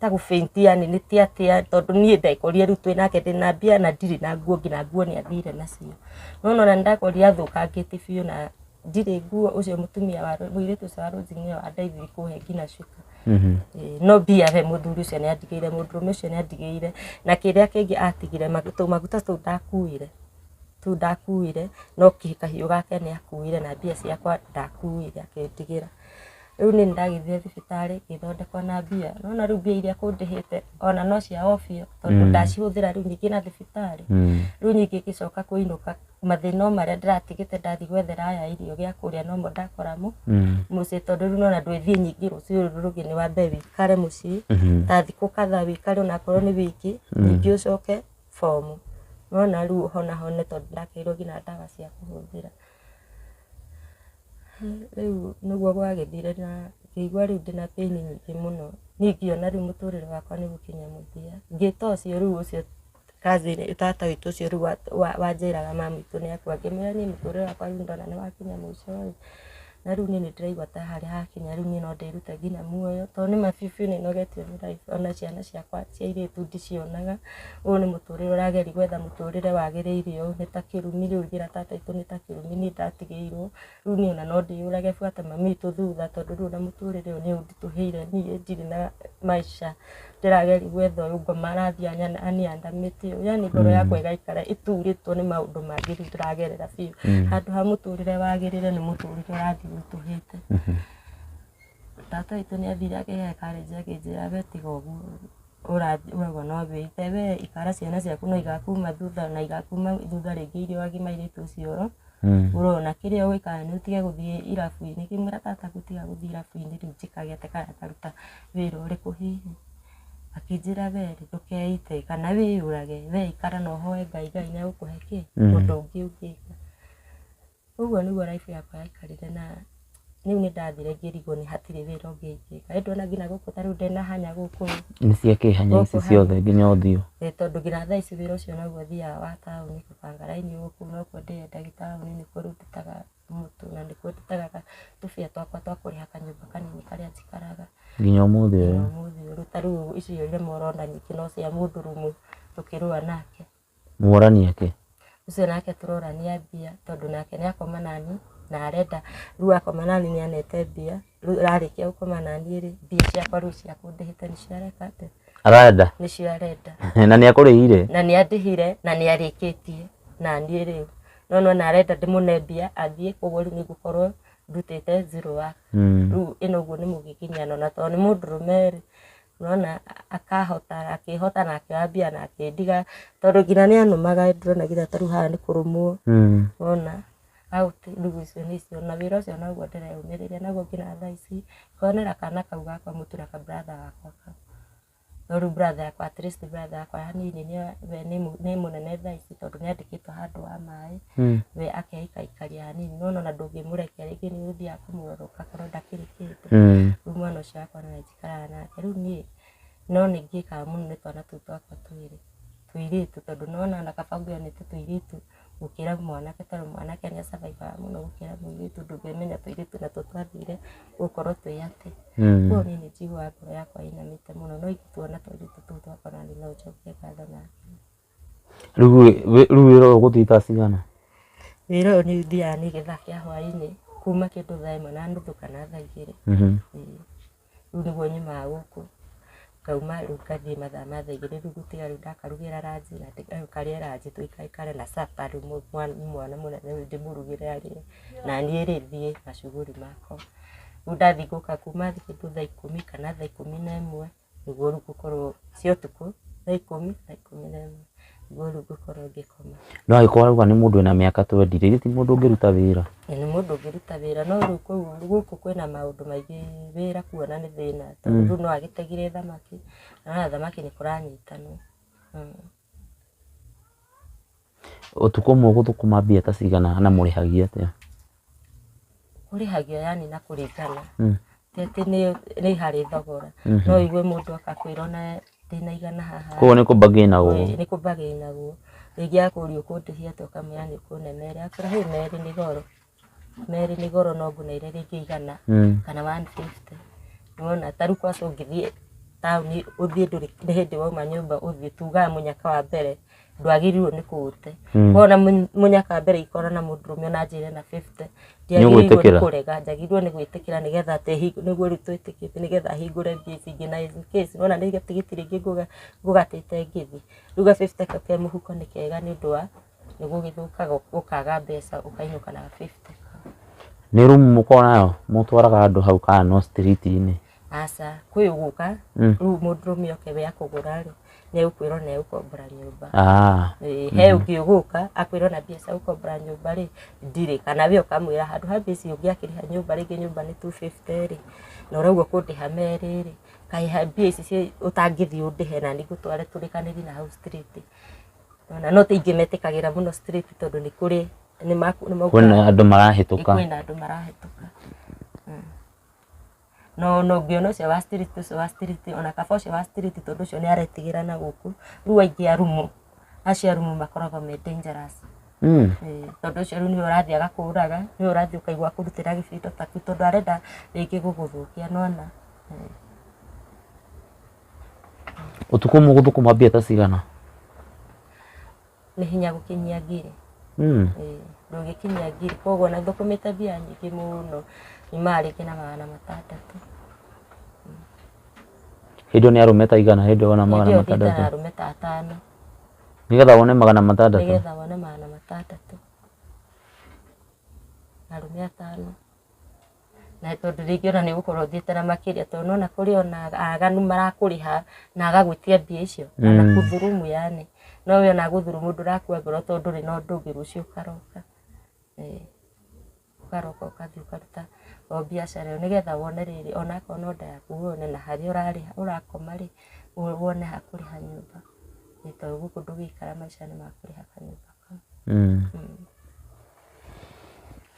ta gũ-faint yani nĩ ti atĩa tondũ niĩ ndekorire rĩu twĩ nake ndĩna mbia na ndirĩ na nguo nginya nguo nĩ athire nacio. No nĩwona nĩ ndakorire athũkangĩte biũ na ndirĩ nguo ũcio mũtumia wa mũirĩtu ũcio wa rũcinĩ nĩwe wandeithirie kũhe nginya cuka. No mbia we mũthuri ũcio nĩ andigĩire, mũndũrũme ũcio nĩ andigĩire na kĩrĩa kĩngĩ atigire tũmaguta tũu ndakuire, tũu ndakuire no kahiũ gake nĩ akuire na mbia ciakwa ndakuire akĩndigĩra. Rĩu niĩ nĩ ndagĩthire thibitarĩ ngĩthondekwo na mbia. Nĩwona rĩu mbia iria akũndĩhĩte ona no cia o biũ tondũ ndacihũthĩra rĩu nyingĩ na thibitarĩ. Rĩu ningĩ ngĩcoka kũinũka mathĩna o marĩa ndĩratigĩte ndathiĩ gwethera aya irio gĩa kũrĩa nomo ndakora mũciĩ tondũ rĩu nĩwona ndwĩthiĩ nyingĩ rũciũ rũrũ rũngĩ nĩ wambe wĩikare mũciĩ ta thikũ kadhaa wĩikare onakorwo nĩ wiki ningĩ ũcoke bomu. Nĩwona rĩu honahone tondũ ndakeirwo nginya ndawa cia kũhũthĩra. Rĩu nĩguo gwagĩthire na ngĩigua rĩu ndĩna pain nyingĩ mũno. Niĩ ngĩona rĩu mũtũrĩre wakwa nĩ ũgũkinya mũthia. Ngĩta ũcio rĩu ũcio cousin tata witũ ũcio rĩu wanjĩraga mami witũ nĩ akua, ngĩmwĩra niĩ mũtũrĩre wakwa rĩu ndona nĩ wakinya mũico ĩ, na rĩu niĩ nĩ ndĩraigua ta harĩa hakinya rĩu niĩ no ndĩrute nginya muoyo tondũ nĩ ma biũ biũ nĩ nogetio nĩ life ona ciana ciakwa cia airĩtu ndicionaga. Ũyũ nĩ mũtũrĩre ũrageria gwetha mũtũrĩre wagĩrĩire ũũ, nĩ ta kĩrumi rĩu ngĩra tata witũ nĩ ta kĩrumi niĩ ndatigĩirwo. Rĩu niĩ ona no ndĩyũrage buate mami witũ thutha tondũ rĩu ona mũtũrĩre ũyũ nĩ ũnditũhĩire niĩ ndirĩ na maica ndĩrageria gwetha ũyũ ngoma arathiĩ aniandamĩte ũũ, yani ngoro yakwa ĩgaikara ĩturĩtwo nĩ maũndũ mangĩ rĩu ndĩragerera biũ. Handũ ha mũtũrĩre wagĩrĩre nĩ mũtũrĩre ũrathiĩ ũritũhĩte. Tata witũ nĩ athire akĩhe courage akĩnjĩra we tiga ũguo ũrauga no wĩite, we ikara ciana ciaku no igakuma thutha na igakuma thutha rĩngĩ irĩ o agima airĩtu ũcio ũrona kĩrĩa ũgwĩka nĩ ũtige gũthiĩ irabu-inĩ. Ngĩmwĩra tata gũtiga gũthiĩ irabu-inĩ rĩu njĩkage atĩa kana ngaruta wĩra ũrĩkũ hihi. Akĩnjĩra we rĩ ndũkeite kana wĩyũrage, we ikara na ũhoe Ngai, Ngai nĩ egũkũhe kĩ ũndũ ũngĩ ũngĩka. Ũguo nĩguo life yakwa yaikarire na Rĩu nĩ ndathire ngĩrigwo nĩ hatirĩ wĩra ũngĩ ingĩka. Ĩ ndona nginya gũkũ ta rĩu ndĩna hanya gũkũ. Nĩ cia kĩ hanya ici Gũkũ hanya. ciothe nginya ũthiũ? Ĩ tondũ nginya thaa ici wĩra ũcio noguo thiaga wa taũni gũbanga raini gũkũ nokuo ndĩyendagia taũni nĩkuo rĩu ndutaga mũtu na nĩkuo ndutaga tũbia twakwa twa kũrĩha kanyũmba kanini karĩa njikaraga. Nginya ũmũthĩ Nginya ũyũ? ũmũthĩ ũyũ. Ta rĩu icio rĩmwe ũrona nyingĩ no cia mũndũrũme tũkĩrũa nake. Mworania kĩ? Ũcio nake tũrorania mbia tondũ nake nĩ akoma nani na arenda rĩu akoma nani nĩ anete mbia rĩu arĩkia gũkoma naniĩ rĩ mbia ciakwa rĩu cia kũndĩhĩte nĩcio areka atĩa? Arenda? Nĩcio arenda. Na nĩ akũrĩhire? Na nĩ andĩhire na nĩ arĩkĩtie naniĩ rĩu no nĩwona arenda ndĩmũne mbia athiĩ koguo rĩu nĩ ngũkorwo ndutĩte zero work. Rĩu ĩno ũguo nĩ mũgiginyano na tondũ nĩ mũndũrũme rĩ Nĩwona akahota akĩhota na akĩoya mbia na akĩndiga tondũ nginya nĩ anũmaga ndĩrona nginya ta rĩu haha nĩ kũrũmwo wona rĩu icio nĩcio na wĩra ũcio noguo ndĩreyũmĩrĩria naguo nginya thaa ici ngonera kana kau gakwa mũtu na ka brother gakwa kau. No rĩu brother yakwa at least brother yakwa hanini we nĩ mũnene thaa ici tondũ nĩ andĩkĩtwo handũ ha maĩ we akeikaikaria hanini no nĩwona ndũngĩmũrekia rĩngĩ nĩ ũthiaga kũmũrora ũgakora ndakĩrĩ kĩndũ. Rĩu mwana ũcio wakwa nĩwe njikaraga nake rĩu niĩ no nĩ ngĩkaga mũno nĩ twana tũu twakwa twĩrĩ tũirĩtu tondũ nĩwona ona kaba ngĩonete tũirĩtu gũkĩra mwanake tondũ mwanake nĩ a survive aga mũno gũkĩra mũirĩtu ndũngĩmenya tũirĩtu natuo twathire gũkorwo twĩ atĩ. Koguo niĩ nĩ njiguaga ngoro yakwa ĩinamĩte mũno no ingĩtuona tũirĩtu tũu twakwa naniĩ no njokie ngatho na Rĩu rĩu wĩra ũyũ ũgũthiĩ thaa cigana? Wĩra ũyũ nĩ thiaga nĩ gĩthaa kĩa hwainĩ kuma kĩndũ thaa ĩmwe na nuthu kana thaa igĩrĩ. Ĩĩ. Rĩu nĩguo nyumaga gũkũ ngauma rĩu ngathiĩ mathaa ma thaa igĩrĩ rĩu ngũtiga rĩu ndakarugĩra ranji na karĩe ranji tũikaikare na supper rĩu mwana mũnene rĩu ndĩmũrugĩre arĩe na niĩ rĩ thiĩ macuguri makwa. Rĩu ndathiĩ ngoka kuma kĩndũ thaa ikũmi kana thaa 11 nĩguo rĩu ngũkorwo cia ũtukũ thaa ikũmi, thaa 11 nĩguo rĩu ngũkorwo ngĩkoma. No angĩkorwo arauga nĩ mũndũ wĩna mĩaka twendi rĩ, githĩ ti mũndũ ũngĩruta wĩra? Ĩĩ nĩ mũndũ ũngĩruta wĩra no rĩu kũu gũkũ kwĩna maũndũ maingĩ wĩra kuona nĩ thĩna tondũ rĩu no agĩtegire thamaki, na nĩwona thamaki nĩ kũranyitanwo. Ũtukũ ũmwe ũgũthũkũma mbia ta cigana na mũrĩhagia atĩa? Kũrĩhagio yani na kũringana ti atĩ nĩ harĩ thogora no ũigue mũndũ akakwĩra ona ndĩna igana haha. Koguo nĩ kũmbagĩnagwo? Ĩĩ nĩ kũmbagĩnagwo. Rĩngĩ akũria ũkũndĩhia atĩa ũkamwĩra nĩ ũkũne merĩ akwĩra hĩ merĩ nĩ goro, merĩ nĩ goro no ngũneire rĩngĩ igana kana 150. Nĩwona ta rĩu kwaca ũngĩthiĩ taũni ũthiĩ ndũrĩ nĩ hĩndĩ wauma nyũmba ũthiĩ tugaga mũnyaka wa mbere ndwagĩrĩirwo nĩ kũũte. Wona mũnyaka wa mbere ingĩkora na mũndũrũme ona anjĩre na 50 ndiagĩrĩirwo nĩ kũrega njagĩrĩirwo nĩ gwĩtĩkĩra nĩgetha atĩ nĩguo rĩu twĩtĩkĩtie nĩgetha hingũre mbia ici ingĩ na in case nĩwona nĩ tigiti rĩngĩ ngũgatĩte ngĩthiĩ. Rĩu ga 50 kau ke mũhuko nĩ kega nĩ ũndũ wa nĩ gũgĩthũkaga ũkaga mbeca ũkainũka na ga 50 kau. Nĩ rumu mũkoragwo nayo mũtwaraga andũ hau kana no street inĩ? Aca, kwĩ ũgũka rĩu mũndũrũme oke we akũgũra rĩ nĩ egũkwĩra ona egũkombora nyũmba. Ĩĩ, he ũngĩ ũgũka akwĩra ona mbia cia gũkombora nyũmba rĩ ndirĩ, kana we ũkamwĩra handũ ha mbia ici ũngĩakĩrĩha nyũmba rĩngĩ nyũmba nĩ 250 rĩ, na ũrauga ũkũndĩha merĩ rĩ, kaĩ mbia ici ũtangĩthiĩ ũndĩhe na niĩ ngũtware tũrĩkanĩrie na hau street. Nĩwona, no ti aingĩ metĩkagĩra mũno street tondũ nĩ kũrĩ nĩ maugaga Kwĩna andũ marahĩtũka. Kwĩna andũ marahĩtũka. No no ũngĩona ũcio wa street ũcio wa street ona kaba ũcio wa street tondũ ũcio nĩ aretigĩra na gũkũ rĩu aingĩ a rumu acio a rumu makoragwo me dangerous. Ĩĩ, tondũ ũcio rĩu nĩwe ũrathiĩ agakũraga nĩwe ũrathiĩ ũkaigua akũrutĩra gĩbindo ta kĩu tondũ arenda rĩngĩ gũgũthũkia nĩwona. Ũtukũ ũmwe ũgũthũkũma mbia ta cigana? Nĩ hinya gũkinyia ngiri. Ĩĩ, ndũngĩkinyia ngiri koguo ona thũkũmĩte mbia nyingĩ mũno nyumaga rĩngĩ na 600. Hĩndĩ ĩyo nĩ arũme ta aigana hĩndĩ ĩyo wona magana Hĩndĩ ĩyo thiĩte na matandatũ? arũme ta atano. Nĩgetha wone 600? Nĩgetha wone 600. Arũme atano. Na tondũ rĩngĩ ona nĩ ũgũkorwo ũthiĩte na makĩria tondũ nĩwona kũrĩ ona aganu marakũrĩha na agagwĩtia mbia icio ona kũthurumu yani no we ona agũthurumu ndũrakua ngoro tondũ ndũrĩ na ũndũ ũngĩ rũciũ ũkaroka. Ĩĩ, ũkaroka ũkathiĩ ũkaruta o biacara ĩyo nĩgetha wone rĩrĩ onakorwo no nda yaku wone na harĩa ũrarĩha ũrakoma rĩ wone ha kũrĩha nyũmba. Ĩĩ tondũ gũkũ ndũgĩikara maica nĩ ma kũrĩha kanyũmba kau.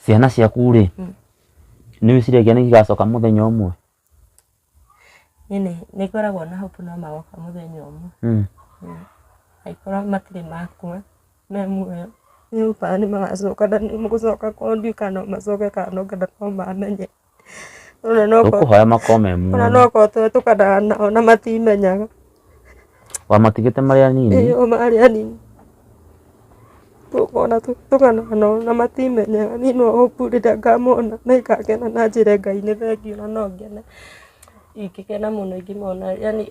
Ciana ciaku rĩ, Nĩ wĩciragia nĩ gĩgacoka mũthenya ũmwe? Niĩ nĩ ngoragwo na hope no magoka mũthenya ũmwe. Angĩkorwo matirĩ makua me muoyo, nĩ nĩ magacoka na nĩ mũgũcoka kwao, ndiũĩ kana no macoke kana no kana no mamenye. Tũkũhoya makorwo me Ona muoyo. no korwo tũhetũkanaga nao na matimenyaga. Wamatigĩte marĩ anini? Ĩĩ, o marĩ anini. Tũkona tũhetũkanaga nao na matimenyaga. Niĩ no hope rĩrĩa ngamona na ingakena na njĩre Ngai nĩ thengiũ na no ngene. Ingĩkena mũno ingĩmona, yani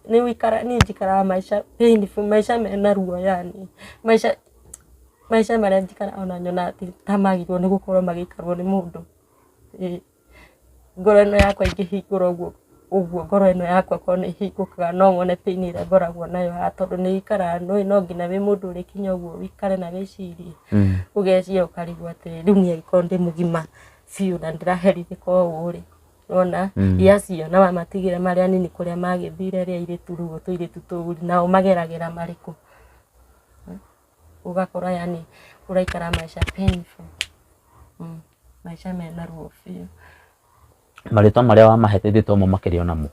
nĩ ũikara, niĩ njikaraga maica painful, maica mena ruo yani, maica maica marĩa njikaraga ona nyonaga ta magĩrĩirwo nĩ gũkorwo magĩikarwo nĩ mũndũ. Ĩĩ, ngoro ĩno yakwa ingĩhingũra ũguo ũguo, ngoro ĩno yakwa korwo nĩ ĩhingũkaga no wone pain ĩrĩa ngoragwo nayo haha, tondũ nĩ ikaraga nĩ no nginya wĩ mũndũ ũrĩkinya ũguo ũikare na wĩcirie, ũgeciria ũkarigwo atĩrĩrĩ, rĩu niĩ angĩkorwo ndĩ mũgima biũ na ndĩraherithĩka ũũ rĩ, wona ia acio na wamatigĩra marĩ anini kũrĩa magĩthire rĩ, airĩtu rĩu tũirĩtu tũu nao mageragĩra marĩkũ? Ũgakora yani ũraikara maica painful, maica mena ruo biũ. Marĩtwa marĩa wamahete ithuĩ tomo makĩrĩ onamo.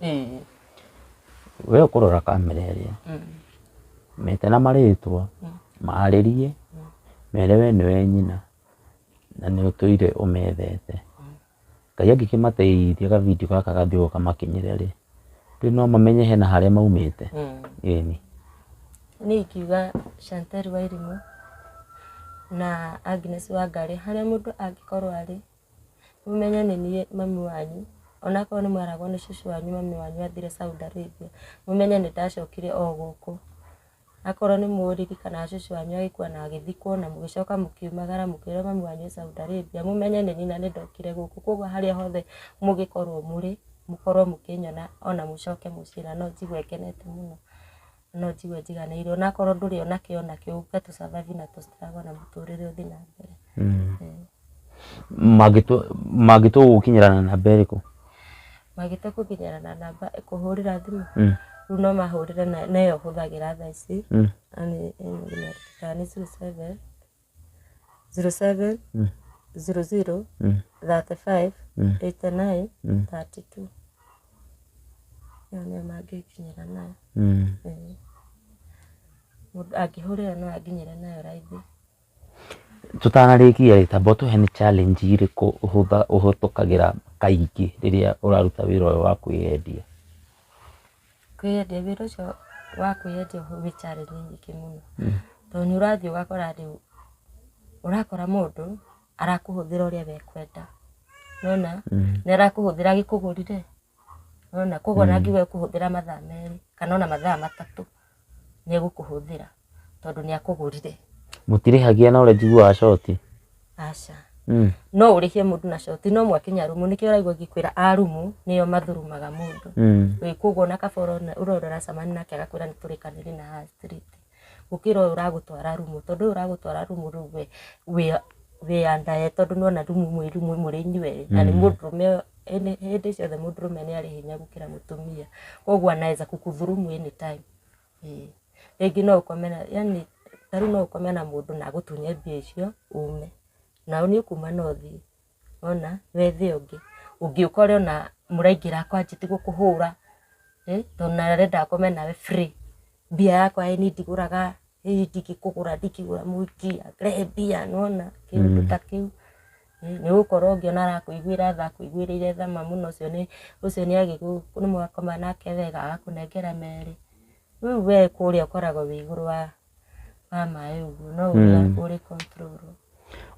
We ũkũrora kamera ĩrĩa, mete na marĩtwa, marĩrie, mere we nĩwe nyina na nĩ ũtũire ũmethete. Ngai angĩkĩmateithia ga video gaka gathiĩ ũguo kamakinyĩre rĩ, rĩu no mamenye hena harĩa maumĩte. Ĩni. Niĩ ingiuga Chantel Wairimu na Agnes Wangari, harĩa mũndũ angĩkorwo arĩ, mũmenye nĩ niĩ mami wanyu, onakorwo nĩ mweragwo nĩ cũcũ wanyu mami wanyu athire Saudi Arabia, mũmenye nĩ ndacokire o gũkũ. Akorwo nĩ mũririkanaga cũcũ wanyu agĩkua na agĩthikwo na mũgĩcoka mũkiumagara mũkĩrwo mami wanyu e Saudi Arabia, mũmenye nĩ niĩ na nĩ ndokire gũkũ. Koguo harĩa hothe mũngĩkorwo mũrĩ, mũkorwo mũkĩnyona ona mũcoke mũciĩ na no njigue ngenete mũno, no njigue njiganĩire, onakorwo ndũrĩ ona kĩ ona kĩ, ũke tũ survive na tũ struggle na mũtũrĩre ũthiĩ na mbere. Mangĩtua gũgũkinyĩra na namba ĩrĩkũ? Mangĩtua gũkinyĩra na namba kũhũrĩra thimũ, rĩu no mahũrĩre na ĩyo hũthagĩra thaa ici, na nĩ 07 07 00 35 89 32. Ĩyo nĩyo mangĩnginyĩra nayo. Mũndũ angĩhũrĩra no anginyĩre nayo raithi. Tũtanarĩkia rĩ, tamba ũtũhe nĩ challenge irĩkũ ũhĩtũkagĩra kaingĩ rĩrĩa ũraruta wĩra ũyũ wa kwĩyendia? Kwĩyendia, wĩra ũcio wa kwĩyendia wĩ challenge nyingĩ mũno, tondũ nĩ ũrathiĩ ũgakora rĩu, ũrakora mũndũ arakũhũthĩra ũrĩa we ekwenda, nĩwona? Nĩ arakũhũthĩra agĩkũgũrire, nĩwona? Koguo ona angiuga ekũhũthĩra mathaa 2 kana ona mathaa 3 nĩ egũkũhũthĩra tondũ nĩ akũgũrire. Mũtirĩhagia na ũrĩa njiguaga coti? Aca. No ũrĩhie mũndũ na coti, no mwakinya rumu, nĩkĩo ũraigua ngĩkwĩra a rumu nĩo mathurumaga mũndũ. Koguo ona kaba ũrona ũrĩa ũracemania nake agakwĩra nĩ tũrĩkanĩrie na haha street, gũkĩra ũyũ ũragũtwara rumu, tondũ ũyũ ũragũtwara rumu rĩu we wĩ under ye, tondũ nĩwona rumu mwĩ rumu mũrĩ inyuerĩ, na nĩ mũndũrũme, hĩndĩ ciothe mũndũrũme nĩ arĩ hinya gũkĩra mũtumia, koguo anaweza kukudhurumu anytime. Rĩngĩ no ũkome na, yani ta rĩu no ũkome na mũndũ na agũtunye mbia icio ume, nawe nĩ ũkuma na ũthiĩ, wona wethe ũngĩ, ũngĩ ũkore ona mũraingĩra akwanjĩtie gũkũhũra, tondũ na arenda akome nawe free, mbia yakwa niĩ ndigũraga, ndingĩkũgũra, ndingĩgũra mũhiki, rehe mbia, nĩwona kĩũndũ ta kĩu. Nĩ ũgũkorwo ũngĩona arakũiguĩra tha, akũiguĩrĩire tha ma mũno, ũcio nĩ ũcio nĩ nĩ mwakoma nake wega agakũnengera merĩ. Rĩu we kũrĩa ũkoragwo wĩ igũrũ wa maĩ ũguo, no ũrĩa ũrĩ control.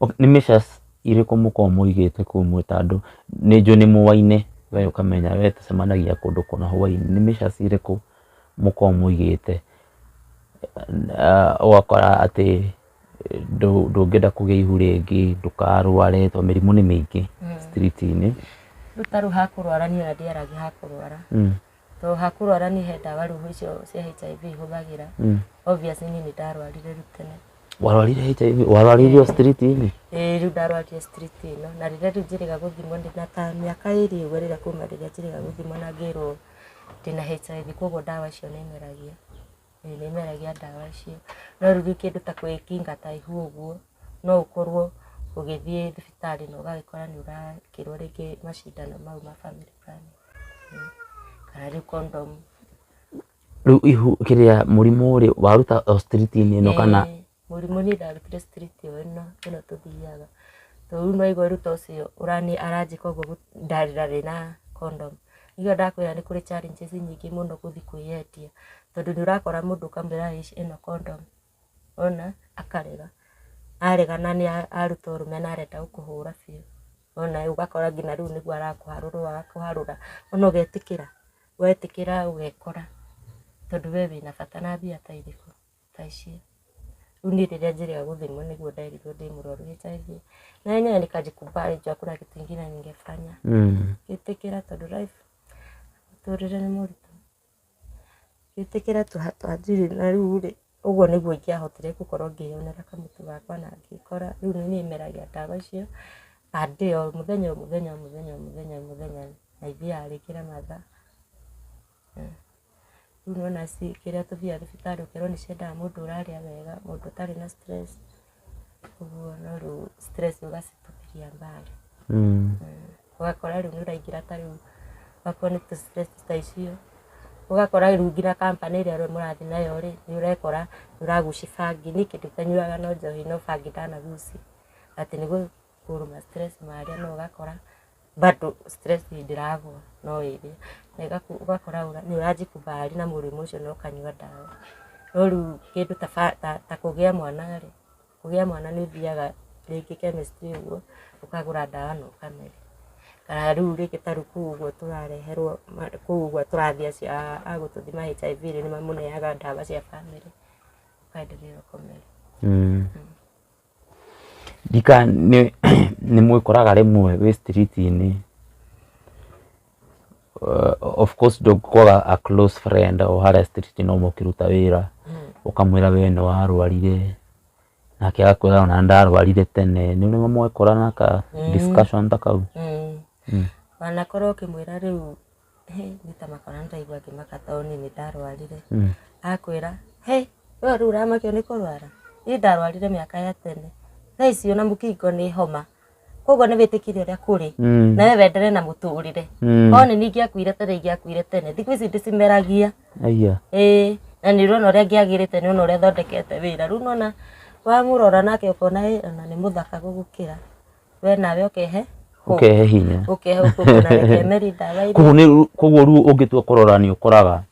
Nĩ measures irĩkũ mũkoragwo mũigĩte kũu mwĩ ta andũ, nĩ njũĩ nĩ mũwaine, we ũkamenya we tũcemanagia kũndũ kũna hwainĩ, nĩ measures irĩkũ mũkoragwo mũigĩte ũgakora atĩ ndũngĩenda kũgĩa ihu rĩngĩ, ndũkarware tondũ mĩrimũ nĩ mĩingĩ street-inĩ. Rĩu ta rĩu hakũrwara niĩ ona ndiaragia hakũrwara, tondũ hakũrwara niĩ he ndawa rĩu icio cia HIV hũthagĩra, obviously niĩ nĩ ndarwarire rĩu tene. Warwarire HIV? Warwarire o street-inĩ? Ĩĩ rĩu ndarwarire street ĩno, na rĩrĩa rĩu njĩrĩga gũthimwo ndĩna ta mĩaka 2 ũguo rĩrĩa kuma rĩrĩa njĩrĩga gũthimwo na ngĩrwo ndĩna HIV, koguo ndawa icio nĩ meragia, nĩ meragia ndawa icio. No rĩu kĩndũ ta kwĩkinga ta ihu ũguo, no ũkorwo Ũgĩthiĩ thibitarĩ na ũgagĩkora nĩ ũrakĩrwo rĩngĩ macindano mau ma family planning. Kana rĩu condom. Rĩu ihu kĩrĩa mũrimũ rĩ waruta o street-inĩ ĩno kana? Ĩĩ, mũrimũ niĩ ndarutire street o ĩno ĩno tũthiaga. Tondũ rĩu nĩwaigua rĩu ta ũcio ũrani aranjĩka ũguo ndarĩ na condom. Nĩkĩo ndakwĩra nĩ kũrĩ challenges nyingĩ mũno gũthiĩ kwĩyendia. Tondũ nĩ ũrakora mũndũ ũkamwĩra ĩno condom, wona akarega. Arega na nĩ aruta ũrũme na arenda gũkũhũra biũ. Wona ũgakora nginya rĩu nĩguo arakũharũra ũũ arakũharũra. Wona ũgetĩkĩra, wetĩkĩra ũgekora. Tondũ we wĩna bata na mbia ta irĩkũ ta icio. Rĩu niĩ rĩrĩa njĩrĩga gũthimwo nĩguo nderirwo ndĩ mũrwaru HIV. Na yenyewe nikajikubali juu hakuna kitu ingine ningefanya. Ngĩtĩkĩra tondũ life mũtũrĩre nĩ mũritũ. Ngĩtĩkĩra twanjirie na rĩu rĩ, ũguo nĩguo ingĩahotire gũkorwo ngĩyonera kamũtu gakwa na ngĩkora rĩu nĩ niĩ meragia ndawa icio per day o mũthenya o mũthenya o mũthenya o mũthenya o mũthenya na ithiaga rĩngĩ na mathaa. Rĩu nĩwona kĩrĩa tũthiaga thibitarĩ ũkerwo nĩ ciendaga mũndũ ũrarĩa wega, mũndũ ũtarĩ na stress, ũguo no rĩu stress ũgacitupiria mbali. Ũgakora rĩu nĩ ũraingĩra ta rĩu okorwo nĩ tũ stress ta icio, ũgakora rĩu nginya company ĩrĩa mũrathiĩ nayo rĩ, nĩ ũrekora nĩ ũragucia bangi. Niĩ kĩndũ itanyuaga no njohi no bangi ndanagucia, atĩ nĩguo kũrũma stress marĩa no ũgakora bado stress ndĩragwa no ĩrĩ. Na ũgakora nĩ ũranjikubali na mũrimũ ũcio na ũkanyua ndawa. No rĩu kĩndũ ta kũgĩa mwana rĩ, kũgĩa mwana nĩ ũthiaga rĩngĩ chemistry ũguo, ũkagũra ndawa na ũkameria. Kana rĩu rĩngĩ ta rĩu kũu ũguo tũrareherwo kũu ũguo tũrathiĩ acio a gũtũthima HIV rĩ, nĩ mamũneaga ndawa cia bamĩrĩ, ũkaendelea kũmeria. Ndika nĩ mwĩkoraga rĩmwe wĩ street-inĩ, of course ndũngĩkwaga a close friend o harĩa street no mũkĩruta wĩra, ũkamwĩra we nĩ warwarire, nake agakwĩra ona ndarwarire tene. Nĩ ũrĩ mwekora na ka discussion ta kau? Wanakorwo ũkĩmwĩra rĩu nĩ ta makora nĩndaigua ngĩmaka tondũ niĩ nĩ ndarwarire. Akwĩra hĩ we rĩu ũramakio nĩ kũrwara, niĩ ndarwarire mĩaka ya tene, thaa ici ona mũkingo nĩ homa, koguo nĩ wĩtĩkire ũrĩa kũrĩ, na we wendere na mũtũrĩre. Korwo nĩ niĩ ingĩakuire tene ingĩakuire tene, thikũ ici ndĩcimeragia. Ĩĩ, na nĩ ũrona ũrĩa ngĩagĩrĩte, nĩ ũrona ũrĩa thondekete wĩra. Rĩu nĩwona wamũrora nake ũkona ĩ ona nĩ mũthaka gũgũkĩra, we nawe ũkehe ũkehe hinya, ũkehe ũkona reke merie ndawa iria. Koguo rĩu ũngĩtua kũrora nĩ ũkoraga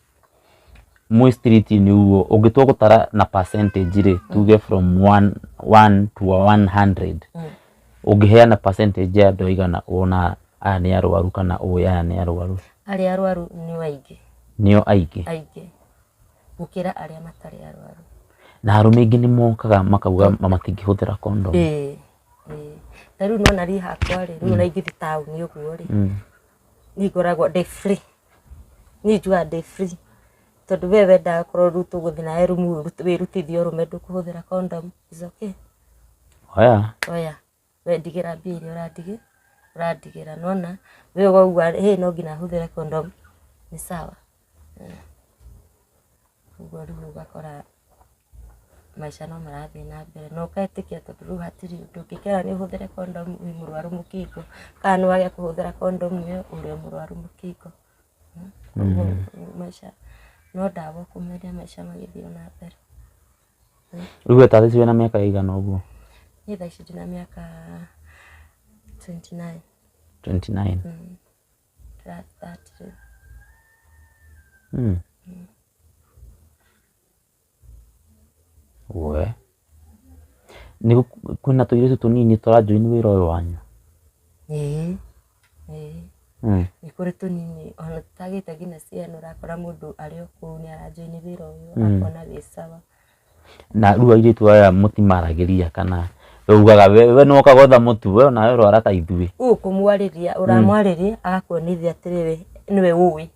mwĩ street-inĩ ũguo ũngĩtua gũtara na percentage rĩ, tuge from 1 to 100, ũngĩheana percentage ya andũ aigana wona aya nĩ arwaru kana ũĩ aya nĩ arwaru? Arĩa arwaru nĩo aingĩ. Nĩo aingĩ? Aingĩ gũkĩra arĩa matarĩ arwaru. Na arũme aingĩ nĩ mokaga makauga matingĩhũthĩra condom. Ĩĩ, ĩĩ. Ta rĩu nĩwona niĩ hakwa rĩ, rĩu ona ingĩthiĩ taũni ũguo rĩ, niĩ ngoragwo ndĩ free. Niĩ njugaga ndĩ free. Tondũ we wendaga korwo rĩu tũgũthiĩ nawe rumu wĩrutithie ũrũme ndũkũhũthĩra condom, is okay. Oya. Oya. We ndigĩra mbia iria ũrandigĩra, nĩwona? We ũkauga hĩ no nginya hũthĩre condom, nĩ sawa. Ũguo rĩu ũgakora maica no marathiĩ na mbere na ũgetĩkia tondũ rĩu hatirĩ ũndũ ũngĩkera nĩ ũhũthĩre condom wĩ mũrwaru mũkingo, kana nĩ wage kũhũthĩra condom ĩyo ũrĩ o mũrwaru mũkingo. Koguo maica no ndawa ũkũmeria maica magĩthiĩ na mbere. Rĩu we ta thaa ici wĩna mĩaka ĩigana ũguo? Niĩ thaa ici ndĩna mĩaka 29. 29? Ndĩrathiĩ 30 rĩu. We. Nĩ kwĩna tũirĩtu tũnini tũrajoin wĩra ũyũ wanyu? Ĩĩ, ĩĩ. Nĩ kũrĩ tũnini ona tũtagĩte nginya ciana ũrakora mũndũ arĩ o kũu nĩ arajoin wĩra ũyũ akona wĩ sawa. Na rĩu airĩtu aya mũtimaragĩria kana we ugaga we nĩ woka gwetha mũtu, we onawe rwara ta ithuĩ? Ũkũmwarĩria, ũramwarĩria agakuonithia atĩrĩrĩ nĩwe ũĩ.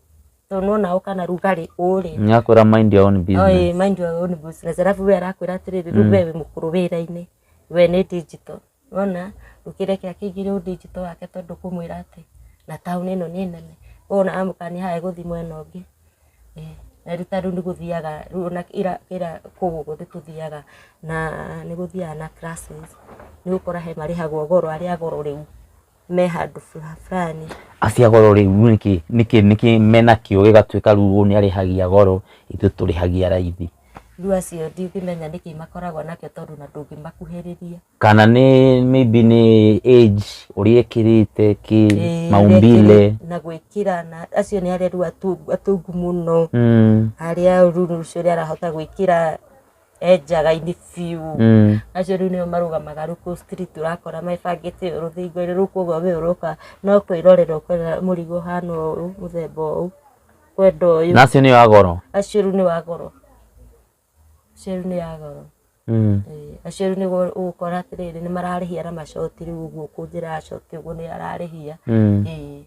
Tondũ nĩwona ũka na rugarĩ ũrĩ. Nĩakwĩra mind your own business. Oi, mind your own business. Alafu we arakwĩra atĩrĩrĩ rĩu we wĩ mũkũrũ wĩra-inĩ, we nĩ digital. Wona ũkĩreke akĩingĩre digital wake tondũ kũmwĩra atĩ na taũni ĩno nĩ nene. Wona amũkania haha egũthiĩ mwena ũngĩ. Na rĩu ta rĩu nĩ gũthiaga rĩu ona ira ira kũu ũguo nĩ tũthiaga na nĩ gũthiaga na classes, nĩ ũgũkora he marĩhagwo goro, arĩa a goro rĩu me handũ fulani. Acio a goro rĩu nĩkĩ nĩkĩ nĩkĩ menakĩo gĩgatuĩka rĩu ũyũ nĩ arĩhagia goro, ithuĩ tũrĩhagia raithi? Rĩu acio ndingĩmenya nĩkĩ makoragwo nakĩo tondũ na ndũngĩmakuhĩrĩria. Kana nĩ maybe nĩ age ũrĩa ĩkĩrĩte kĩ Ĩĩ, maumbile na gwĩkĩra, na acio nĩ arĩa rĩu atungu mũno. Arĩa rĩu ũcio ũrĩa arahota gwĩkĩra enjaga-inĩ biũ. Acio rĩu nĩo marũgamaga rĩu kũu street, ũrakora mebangĩte rũthingo-inĩ rũu, koguo we ũroka no kwĩrorera ũkwĩrorera mũrigo ũhana ũũ, mũthemba ũũ, kwenda ũyũ. Na acio nĩo a goro? Acio rĩu nĩ wa goro, acio rĩu nĩ a goro. Ĩĩ, acio rĩu nĩguo ũgũkora atĩrĩrĩ, nĩ mararĩhia na macoti rĩu ũguo, kũnjĩra coti ũguo nĩ ararĩhia. Ĩĩ,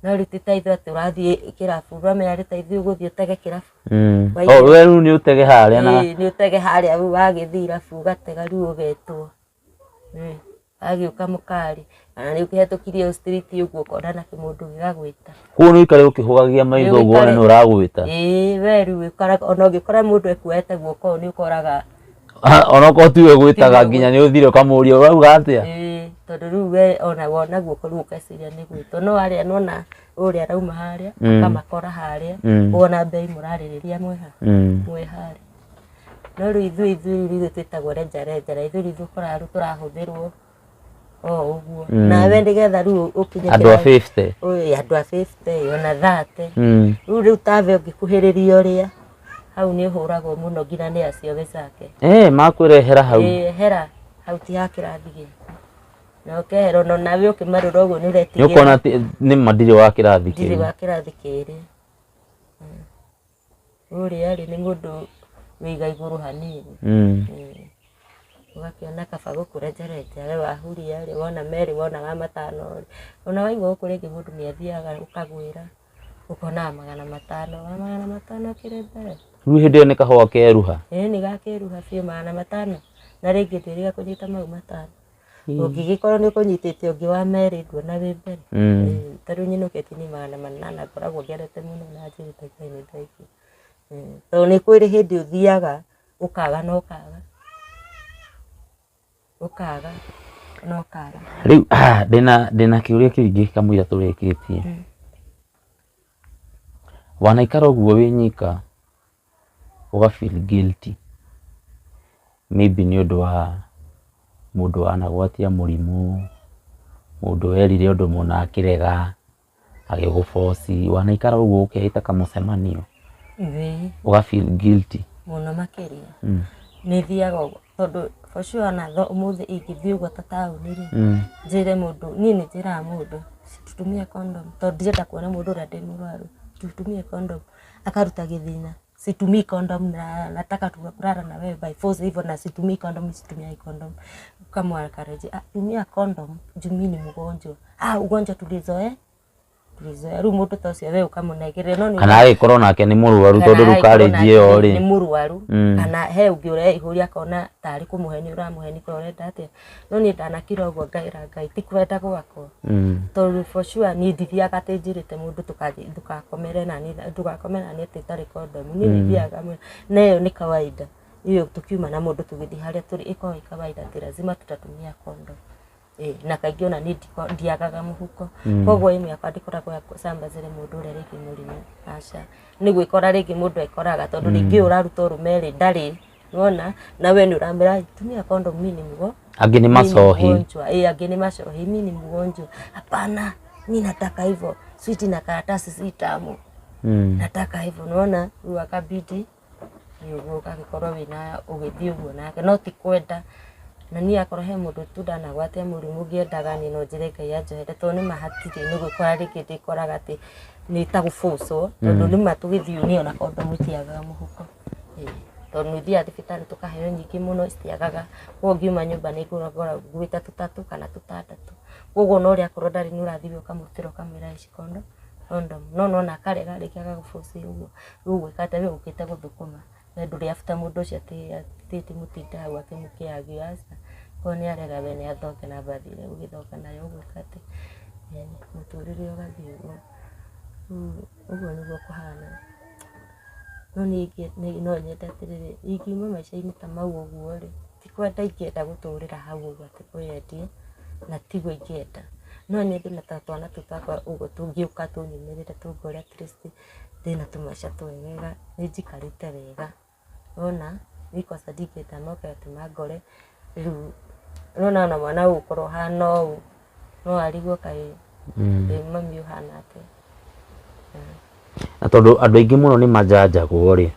no rĩu ti ta ithuĩ atĩ ũrathiĩ kĩrabu, ũramenya rĩ ta ithuĩ ũgũthiĩ ũtege kĩrabu. O we rĩu nĩ ũtege harĩa na Ĩĩ, nĩ ũtege harĩa rĩu wagĩthiĩ irabu ũgatega rĩu ũgetwo. Ĩĩ, agĩũka mũkari kana nĩ ũkĩhetũkirie street ũguo ũkona na kĩmũndũ gĩgagwĩta. Koguo nĩ ũikare ũkĩhũgagia maitho ũguo wone nĩ ũragwĩta? Ĩĩ, we rĩu ũkoraga ona ũngĩkora mũndũ ekuoete guoko nĩ ũkoraga. Onokorwo tiwe ũgwĩtaga, nginya nĩ ũthire ũkamũria ũrauga atĩa. Ĩĩ, tondũ rĩu we ona wona guoko rĩu ũgeciria nĩ gwĩtwo, no harĩa nĩwona ũrĩa arauma harĩa akamakora harĩa, wona mbei mũrarĩrĩria mwĩha mwĩ harĩa. No rĩu ithuĩ rĩu ithuĩ twĩtagwo renja renja, na ithuĩ rĩu ũkoraga rĩu tũrahũthĩrwo o ũguo. Nawe nĩgetha rĩu ũkinye andũ a 50. Ĩĩ, andũ a 50 ona 30. Rĩu tawe ũngĩkuhĩrĩria ũrĩa hau nĩ ũhũragwo mũno nginya nĩ acio wenzake. Eh, makwĩrehera hau. Ĩĩ, hera hau ti ha kĩrathi gĩaku, na ũkehera ona nawe ũkĩmarora ũguo nĩ nĩ ũretigĩra. Ũkona atĩ nĩ ma ndirĩ wa kĩrathi ndirĩ kĩu. Wa kĩrathi kĩrĩ ũrĩa rĩ nĩ mũndũ wĩiga igũrũ hanini. Ũgakĩona kaba gũkũrenjarenja we wahuria rĩ, wona merĩ, wona wa matano rĩ, ona waigua gũkũ rĩngĩ mũndũ nĩ athiaga ũkagwĩra ũkonaga 500, wa 500 ũkĩrĩ mbere. Rĩu hĩndĩ ĩyo nĩ kahũa keruha. Ĩĩ, nĩ gakĩruha biũ 500, na rĩngĩ ndwĩrĩga kũnyita mau matano, ũngĩgĩkorwo nĩ ũkũnyitĩte ũngĩ wa merĩ nduona wĩ mbere. Ĩĩ, ta rĩu nyinũkĩtie niĩ 800 ngoragwo ngenete mũno na njĩrĩte Ngai nĩ thengiũ. Tondũ nĩ kũrĩ hĩndĩ ũthiaga ũkaga na ũkaga ũkaga na ũkaga. Rĩu ndĩna kĩũria kĩngĩ kamũira tũrĩkĩtie. Wanaikara ũguo wĩ nyika ũga feel guilty maybe nĩ ũndũ wa mũndũ wanagwatia mũrimũ, mũndũ werire ũndũ mũna akĩrega agĩgũboci, wanaikara ũguo ũkeĩta kamũcemanio Ĩĩ. Ũga feel guilty? Mũno makĩria. Nĩ thiaga ũguo tondũ for sure ona ũmũthĩ ingĩthiĩ ũguo ta taũni rĩ, njĩre mũndũ, niĩ nĩ njĩraga mũndũ tutumie condom, tondũ ndirenda kuona mũndũ ũrĩa ndĩ mũrwaru, tutumie condom, akaruta gĩthina, situmii condom na nataka kulala na wewe by force hivyo, na situmii condom, situmiagi condom. Ukamwencourage, ah, tumia condom juu mimi ni mgonjwa. Ah, ugonjwa tulizoea tulizoea. Rĩu mũndũ ta ũcio we ũkamũnengereria no nĩ Kana agĩkorwo nake nĩ mũrwaru, tondũ rĩu karĩnji ĩyo nĩ rĩ mũrwaru, kana he ũngĩ ũreihũria akona tarĩ kũmũhenia ũramũhenia korwo ũrenda atĩa, no niĩ ndanakira ũguo ngaĩra Ngai ti kwenda gwakwa, tondũ for sure niĩ ndithiaga atĩ njĩrĩte mũndũ ndũgakomere nani, ndũgakome nani atĩ itarĩ condom. Niĩ nĩ thiaga na ĩyo nĩ kawaida hiyo, tukiuma na mũndũ tũgĩthiĩ harĩa tũrĩ ĩkoragwo ĩ kawaida atĩ lazima tutatumia condom. Ĩĩ, na kaingĩ ona niĩ ndiagaga mũhuko, koguo ĩmwe yakwa ndĩkoragwo ya gũcambacĩre mũndũ ũrĩa rĩngĩ mũrimũ, aca, nĩ gwĩkora rĩngĩ mũndũ ekoraga, tondũ rĩngĩ ũyũ ũraruta ũrũme rĩ ndarĩ nĩwona, na we nĩ ũramwĩra tumia condom, mimi ni mgo Angĩ nĩ mimi ni macohi. mgonjwa. Eh, angĩ nĩ macohi, mimi ni mgonjwa, hapana, mi nataka hivyo, switi na karatasi si tamu, nataka hivyo, nĩwona, rĩu akabidi nĩ ũguo ũgagĩkorwo wĩna ũgĩthiĩ ũguo nake, no ti kwenda. Na niĩ akorwo he mũndũ tu ndanagwatia mũrimũ ngĩendaga, niĩ no njĩre Ngai anjohere, tondũ nĩma hatirĩ nĩ gwĩkora rĩngĩ ndĩkoraga atĩ nĩ ta gũbũcwo, tondũ nĩma tũgĩthiĩ niĩ ona kondomu itiagaga mũhuko. Ĩĩ, tondũ nĩ ũthiaga thibitarĩ tũkaheo nyingĩ mũno citiagaga, koguo ngiuma nyũmba nĩ ngũragwo nguĩte tũtatũ kana tũtandatũ, koguo ona ũrĩa akorwo ndarĩ nĩ ũrathiĩ ũkamũrutĩra ũkamwĩra ici condom, no nona akarega rĩngĩ agagũbũci ũguo, rĩu ũgwĩka atĩa we ũkĩte gũthũkũma, we ndũrĩ after mũndũ ũcio atĩ ti mũtinda hau akĩmũkĩagio, aca, korwo nĩ arega we nĩ athoke na mbathi ĩrĩa egũgĩthoka nayo, ũgwĩka atĩa, mũtũrĩre ũgathiĩ ũguo, rĩu ũguo nĩguo kũhana. No niĩ no nyende atĩrĩrĩ, ingiuma maica-inĩ ta mau ũguo rĩ, ti kwenda ingĩenda gũtũrĩra hau ũguo atĩ kwĩyendia, na tiguo ingĩenda. No nyende ona ta twana tũu twakwa ũguo tũngĩũka tũnyumĩrĩre tũngore at least ndĩna tũmaica twegega, nĩ njikarĩte wega. Nĩwona, niĩ kwanza ndingĩenda moke atĩ mangore rĩu, nĩwona ona mwana ũgũkorwo ũhana ũũ, no arigwo kaĩ ĩ mami ũhana atĩa. Na tondũ andũ aingĩ mũno nĩ manjanjagwo rĩ,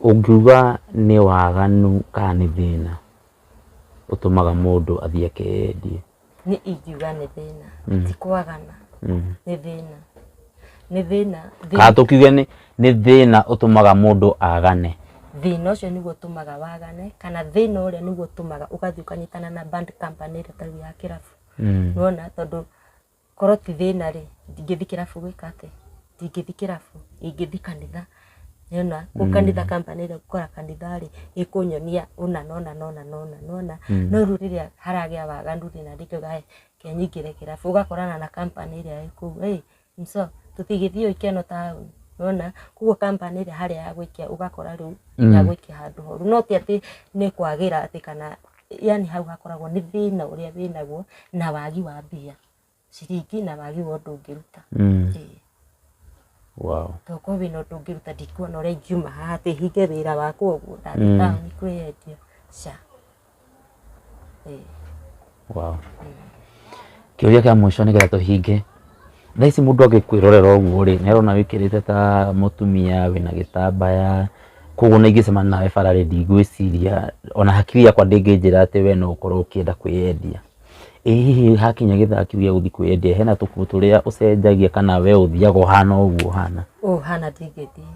ũngiuga nĩ waganu kana nĩ thĩna ũtũmaga mũndũ athiĩ akeyendie? Niĩ ingiuga nĩ thĩna, ti kwagana, nĩ thĩna. Nĩ thĩna. Kana tũkiuge nĩ thĩna ũtũmaga mũndũ agane? Thĩna ũcio nĩguo ũtũmaga wagane, kana thĩna ũrĩa nĩguo ũtũmaga ũgathiĩ ũkanyitana na bad company ĩrĩa ĩtarĩ ya kĩrabu. Nĩwona tondũ korwo ti thĩna rĩ, ndingĩthiĩ kĩrabu gwĩka atĩa? Ndingĩthiĩ kĩrabu, ingĩthiĩ kanitha. Nĩwona, kũu kanitha company ĩrĩa ngũkora kanitha rĩ, ĩkũnyonia ũna na ũna na ũna na ũna, nĩwona? No rĩu rĩrĩa haragĩa waganu rĩ, na ndingĩuga hĩ, reke nyingĩre kĩrabu, ũgakorana na company ĩrĩa ĩ kũu, ĩ, mso, tũtingĩthiĩ ikeno taũni, nĩwona? Koguo company ĩrĩa harĩa yagũikia ũgakora rĩu yagũikia handũ horu. No ti atĩ nĩ kwagĩra atĩ kana yani hau hakoragwo nĩ thĩna ũrĩa wĩnaguo na wagi wa mbia, ciringi na wagi wa ũndũ ũngĩruta. Ĩĩ. To korwo wĩna ũndũ ũngĩruta ndikuona ũrĩa ingiuma haha atĩ hinge wĩra wakwa ũguo ndathiĩ taũni kwĩyendia, ca. Ĩĩ. Wow. Kĩũria kĩa mũico nĩgetha tũhinge. Thaa ici mũndũ angĩkwĩrorera ũguo rĩ, nĩ arona wĩkĩrĩte ta mũtumia wĩna gĩtambaya, koguo ona ingĩcemania nawe bara rĩ, ndigwĩciria ona hakiri yakwa ndĩngĩnjĩra atĩ we no ũkorwo ũkĩenda kwĩyendia. Ĩ hihi hakinya gĩthaa kĩu gĩa gũthiĩ kwĩyendia hena tũkuo tũrĩa ũcenjagia kana we ũthiaga ũhana o ũguo ũhana? Ũũ hana ndingĩthiĩ.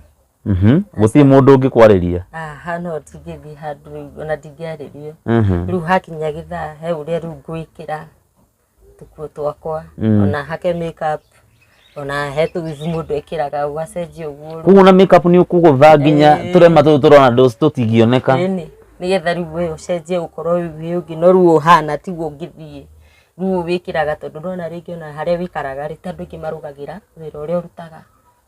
Gũtirĩ mũndũ ũngĩkwarĩria? Aha, no ndingĩthiĩ handũ rĩu ona ndingĩarĩrio. Rĩu hakinya gĩthaa he ũrĩa rĩu ngwĩkĩra tũkuo twakwa, ona hake make up, ona he tũwivu mũndũ ekĩraga ũgacenjia ũguo rĩu. Koguo ona make up nĩ ũkũgũtha nginya tũrema tũtũ tũrona tũtingĩoneka. Ĩni, nĩgetha rĩu we ũcenjie ũkorwo wĩ ũngĩ, no rĩu ũhana tiguo ũngĩthiĩ. Rĩu wĩkĩraga tondũ nĩwona rĩngĩ ona harĩa wĩikaraga rĩ, ti andũ aingĩ marũgagĩra wĩra ũrĩa ũrutaga.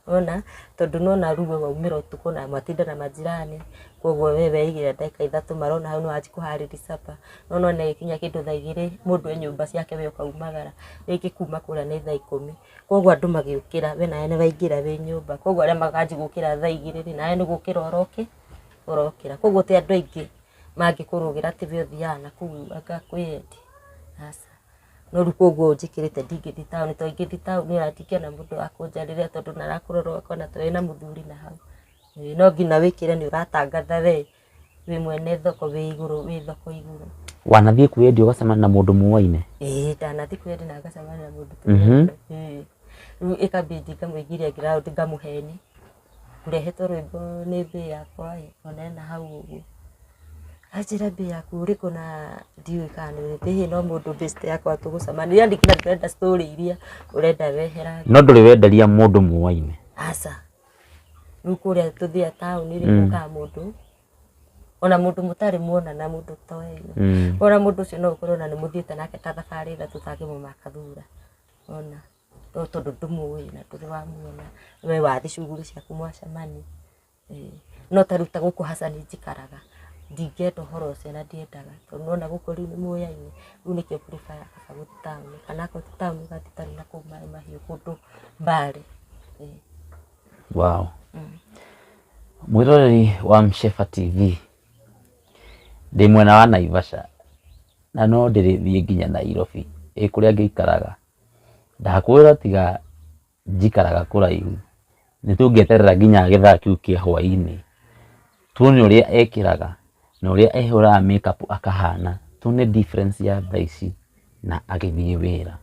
Nĩwona, tondũ nĩwona rĩu we waumĩra ũtukũ na mwatinda na majirani, koguo we weigĩra ndagĩka ithatũ marona hau nĩwanjia kũharĩria supper, nĩwona ona ĩgĩkinya kĩndũ thaa igĩrĩ mũndũ e nyũmba ciake we ũkaumagara, rĩngĩ kuma kũrĩa nĩ thaa ikũmi, koguo andũ magĩũkĩra we nawe nĩwaingĩra wĩ nyũmba, koguo arĩa makanjia gũkĩra thaa igĩrĩ rĩ, nawe nĩ gũkĩra ũrokĩra, koguo ti andũ aingĩ mangĩkũrũgĩra atĩ we ũthiaga nakũu anga kwĩyendia, aca. No rĩu koguo ũũ njĩkĩrĩte ndingĩthiĩ taũni tondũ ingĩthiĩ taũni ona ndingĩona mũndũ wa kũnjarĩria tondũ ona arakũrora ũkona ta wĩna mũthuri na hau. No nginya wĩkĩre nĩ ũratangatha we wĩ mwene thoko wĩ igũrũ wĩ thoko igũrũ. Wanathiĩ kwĩyendia ũgacemania na mũndũ muoaine? Ĩĩ ndanathiĩ kwĩyendia na ngacemania na mũndũ tũoaine. Ĩĩ. Rĩu ĩkambindi ngamũingĩria ground ngamũheni. Ngũrehetwo rwĩmbo nĩ mbĩ yakwa ĩ, ona ena hau ũguo. Anjĩra mbĩ yaku ũrĩkũ na ndiũĩ kana nĩ ũrĩkũ, ĩhĩ no mũndũ best yakwa tũgũcemania, yani nginya ndĩrenda story iria ũrenda weherangie. No ndũrĩ wenderia mũndũ muoaine? Aca. Rĩu kũrĩa tũthiaga taũni rĩ, gũkaga mũndũ, ona mũndũ mũtarĩ muonana mũndũ ũtoaine. Ona mũndũ ũcio no ũkorwo ona nĩ mũthiĩte nake ta thabarĩ ithatũ ũtangĩmũmaka thura, ona. No tondũ ndũmũĩ na ndũrĩ wamuona, we wathiĩ shughuli ciaku mwacemania. No ta rĩu ta gũkũ Hassan njikaraga, ndingĩenda ũhoro ũcio na ndiendaga, tondũ nĩwona gũkũ rĩu nĩ mũyaine, rĩu nĩkĩo prefer kaba gũthiĩ taũni, kana akorwo ti taũni ũgathiĩ ta rĩu nakũu Maĩ Mahiũ kũndũ mbali. Wow. Mwĩroreri wa Mshefa TV, ndĩ mwena wa Naivasha na no ndĩrĩthiĩ nginya Nairobi, ĩ kũrĩa ngĩikaraga. Ndakwĩra tiga njikaraga kũraihu, nĩ tũngĩeterera nginya gĩthaa kĩu kĩa hwainĩ, tuone ũrĩa ekĩraga na ũrĩa ehũraga make up akahana, tuone difference ya thaa ici na agĩthiĩ wĩra.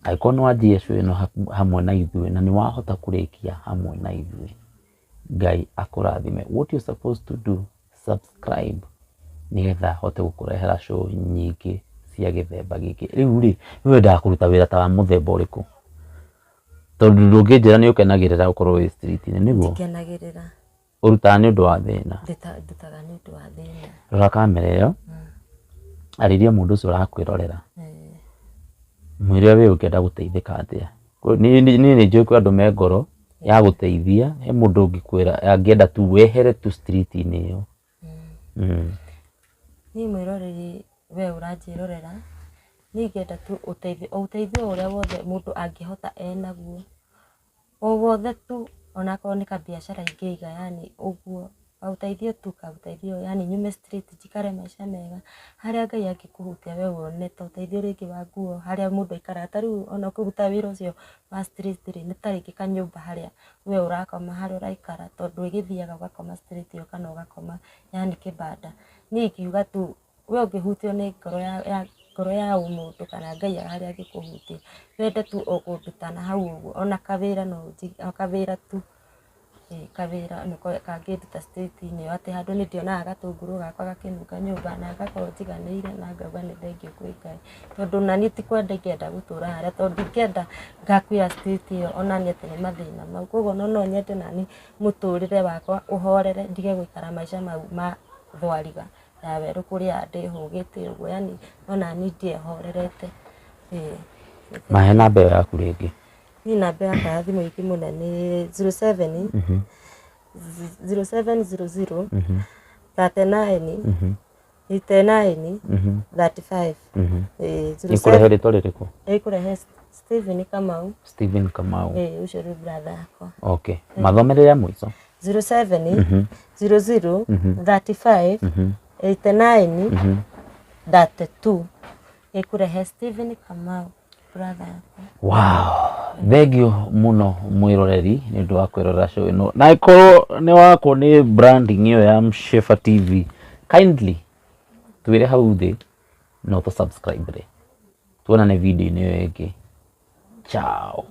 Angĩkorwo nĩ wanjia show ĩno hamwe na ithuĩ na nĩ wahota kũrĩkia hamwe na ithuĩ, Ngai akũrathime. What you supposed to do, subscribe nĩgetha hote gũkũrehera show nyingĩ cia gĩthemba gĩkĩ. Rĩu rĩ, we wendaga kũruta wĩra ta wa mũthemba ũrĩkũ? Tondũ ndũngĩnjĩra nĩ ũkenagĩrĩra gũkorwo wĩ street inĩ, nĩguo? Ndikenagĩrĩra. Ũrutaga nĩ ũndũ wa thĩna? Ndutaga nĩ ũndũ wa thĩna. Rora kamera ĩyo, arĩria mũndũ ũcio ũrakwĩrorera, mwĩre we ũngĩenda gũteithĩka atĩa. Niĩ nĩ njũĩ kwĩ andũ me ngoro. Ya gũteithia, he mũndũ ũngĩkwĩra angĩenda tu wehere tu street-inĩ ĩyo. Niĩ mwĩroreri we ũranjĩrorera, niĩ ingĩenda tu ũteithio, o ũteithio ũrĩa wothe mũndũ angĩhota enaguo, o wothe tu onakorwo nĩ kabiacara ingĩiga yani ũguo, kaũteithio tu kaũteithio yani nyume street njikare maica mega, harĩa Ngai angĩkũhutia we wone ta ũteithio rĩngĩ wa nguo harĩa mũndũ aikaraga, ta rĩu ona ũkĩruta wĩra ũcio wa street rĩ, nĩ ta rĩngĩ kanyũmba harĩa we ũrakoma harĩa ũraikara, tondũ ĩgĩthiaga ũgakoma street ĩyo kana ũgakoma yani kĩbanda. Niĩ ingiuga tu we ũngĩhutio nĩ ngoro ya, ya ngoro ya ũmũndũ kana Ngai harĩa angĩkũhutia, wende tu o kũnduta na hau ũguo, ona kawĩra no o kawĩra tu, ĩĩ kawĩra nĩko kangĩnduta street-inĩ ĩyo atĩ handũ nĩ ndĩonaga gatũngũrũ gakwa gakĩnunga nyũmba na ngakorwo njiganĩire na ngauga nĩ thengiũ kwĩ Ngai. Tondũ naniĩ ti kwenda ingĩenda gũtũra harĩa tondũ ndingĩenda ngakuĩra street ĩyo onaniĩ atĩ nĩ mathĩna mau. Koguo no nyende naniĩ mũtũrĩre wakwa ũhorere ndige gũikara maica mau ma thwariga ya werũ kũrĩa ndĩhũgĩte ũguo yani no naniĩ ndĩe horerete, ĩĩ. Mahe namba ĩyo yaku rĩngĩ. Niĩ namba yakwa ya thimũ ingĩmũne nĩ 07 07 00 39 89 35. Ĩĩ, Ĩkũrehe rĩtwa rĩrĩkũ? Ĩkũrehe Stephen Kamau. Stephen Kamau. Ĩĩ, ũcio nĩ brother yakwa. Okay. Mathome rĩrĩa mũico. 07 00 35 89 32. Ĩkũrehe Stephen Kamau brother yakwa. Wow. Thengio mũno mwĩroreri nĩ ũndũ wa kwĩrorera show ĩno, na ĩkorwo nĩ wakwo nĩ branding ĩyo ya Mshefa TV, kindly twĩre hau thĩ no tũ subscribe rĩ, tuonane video-inĩ ĩyo ĩngĩ. Ciao.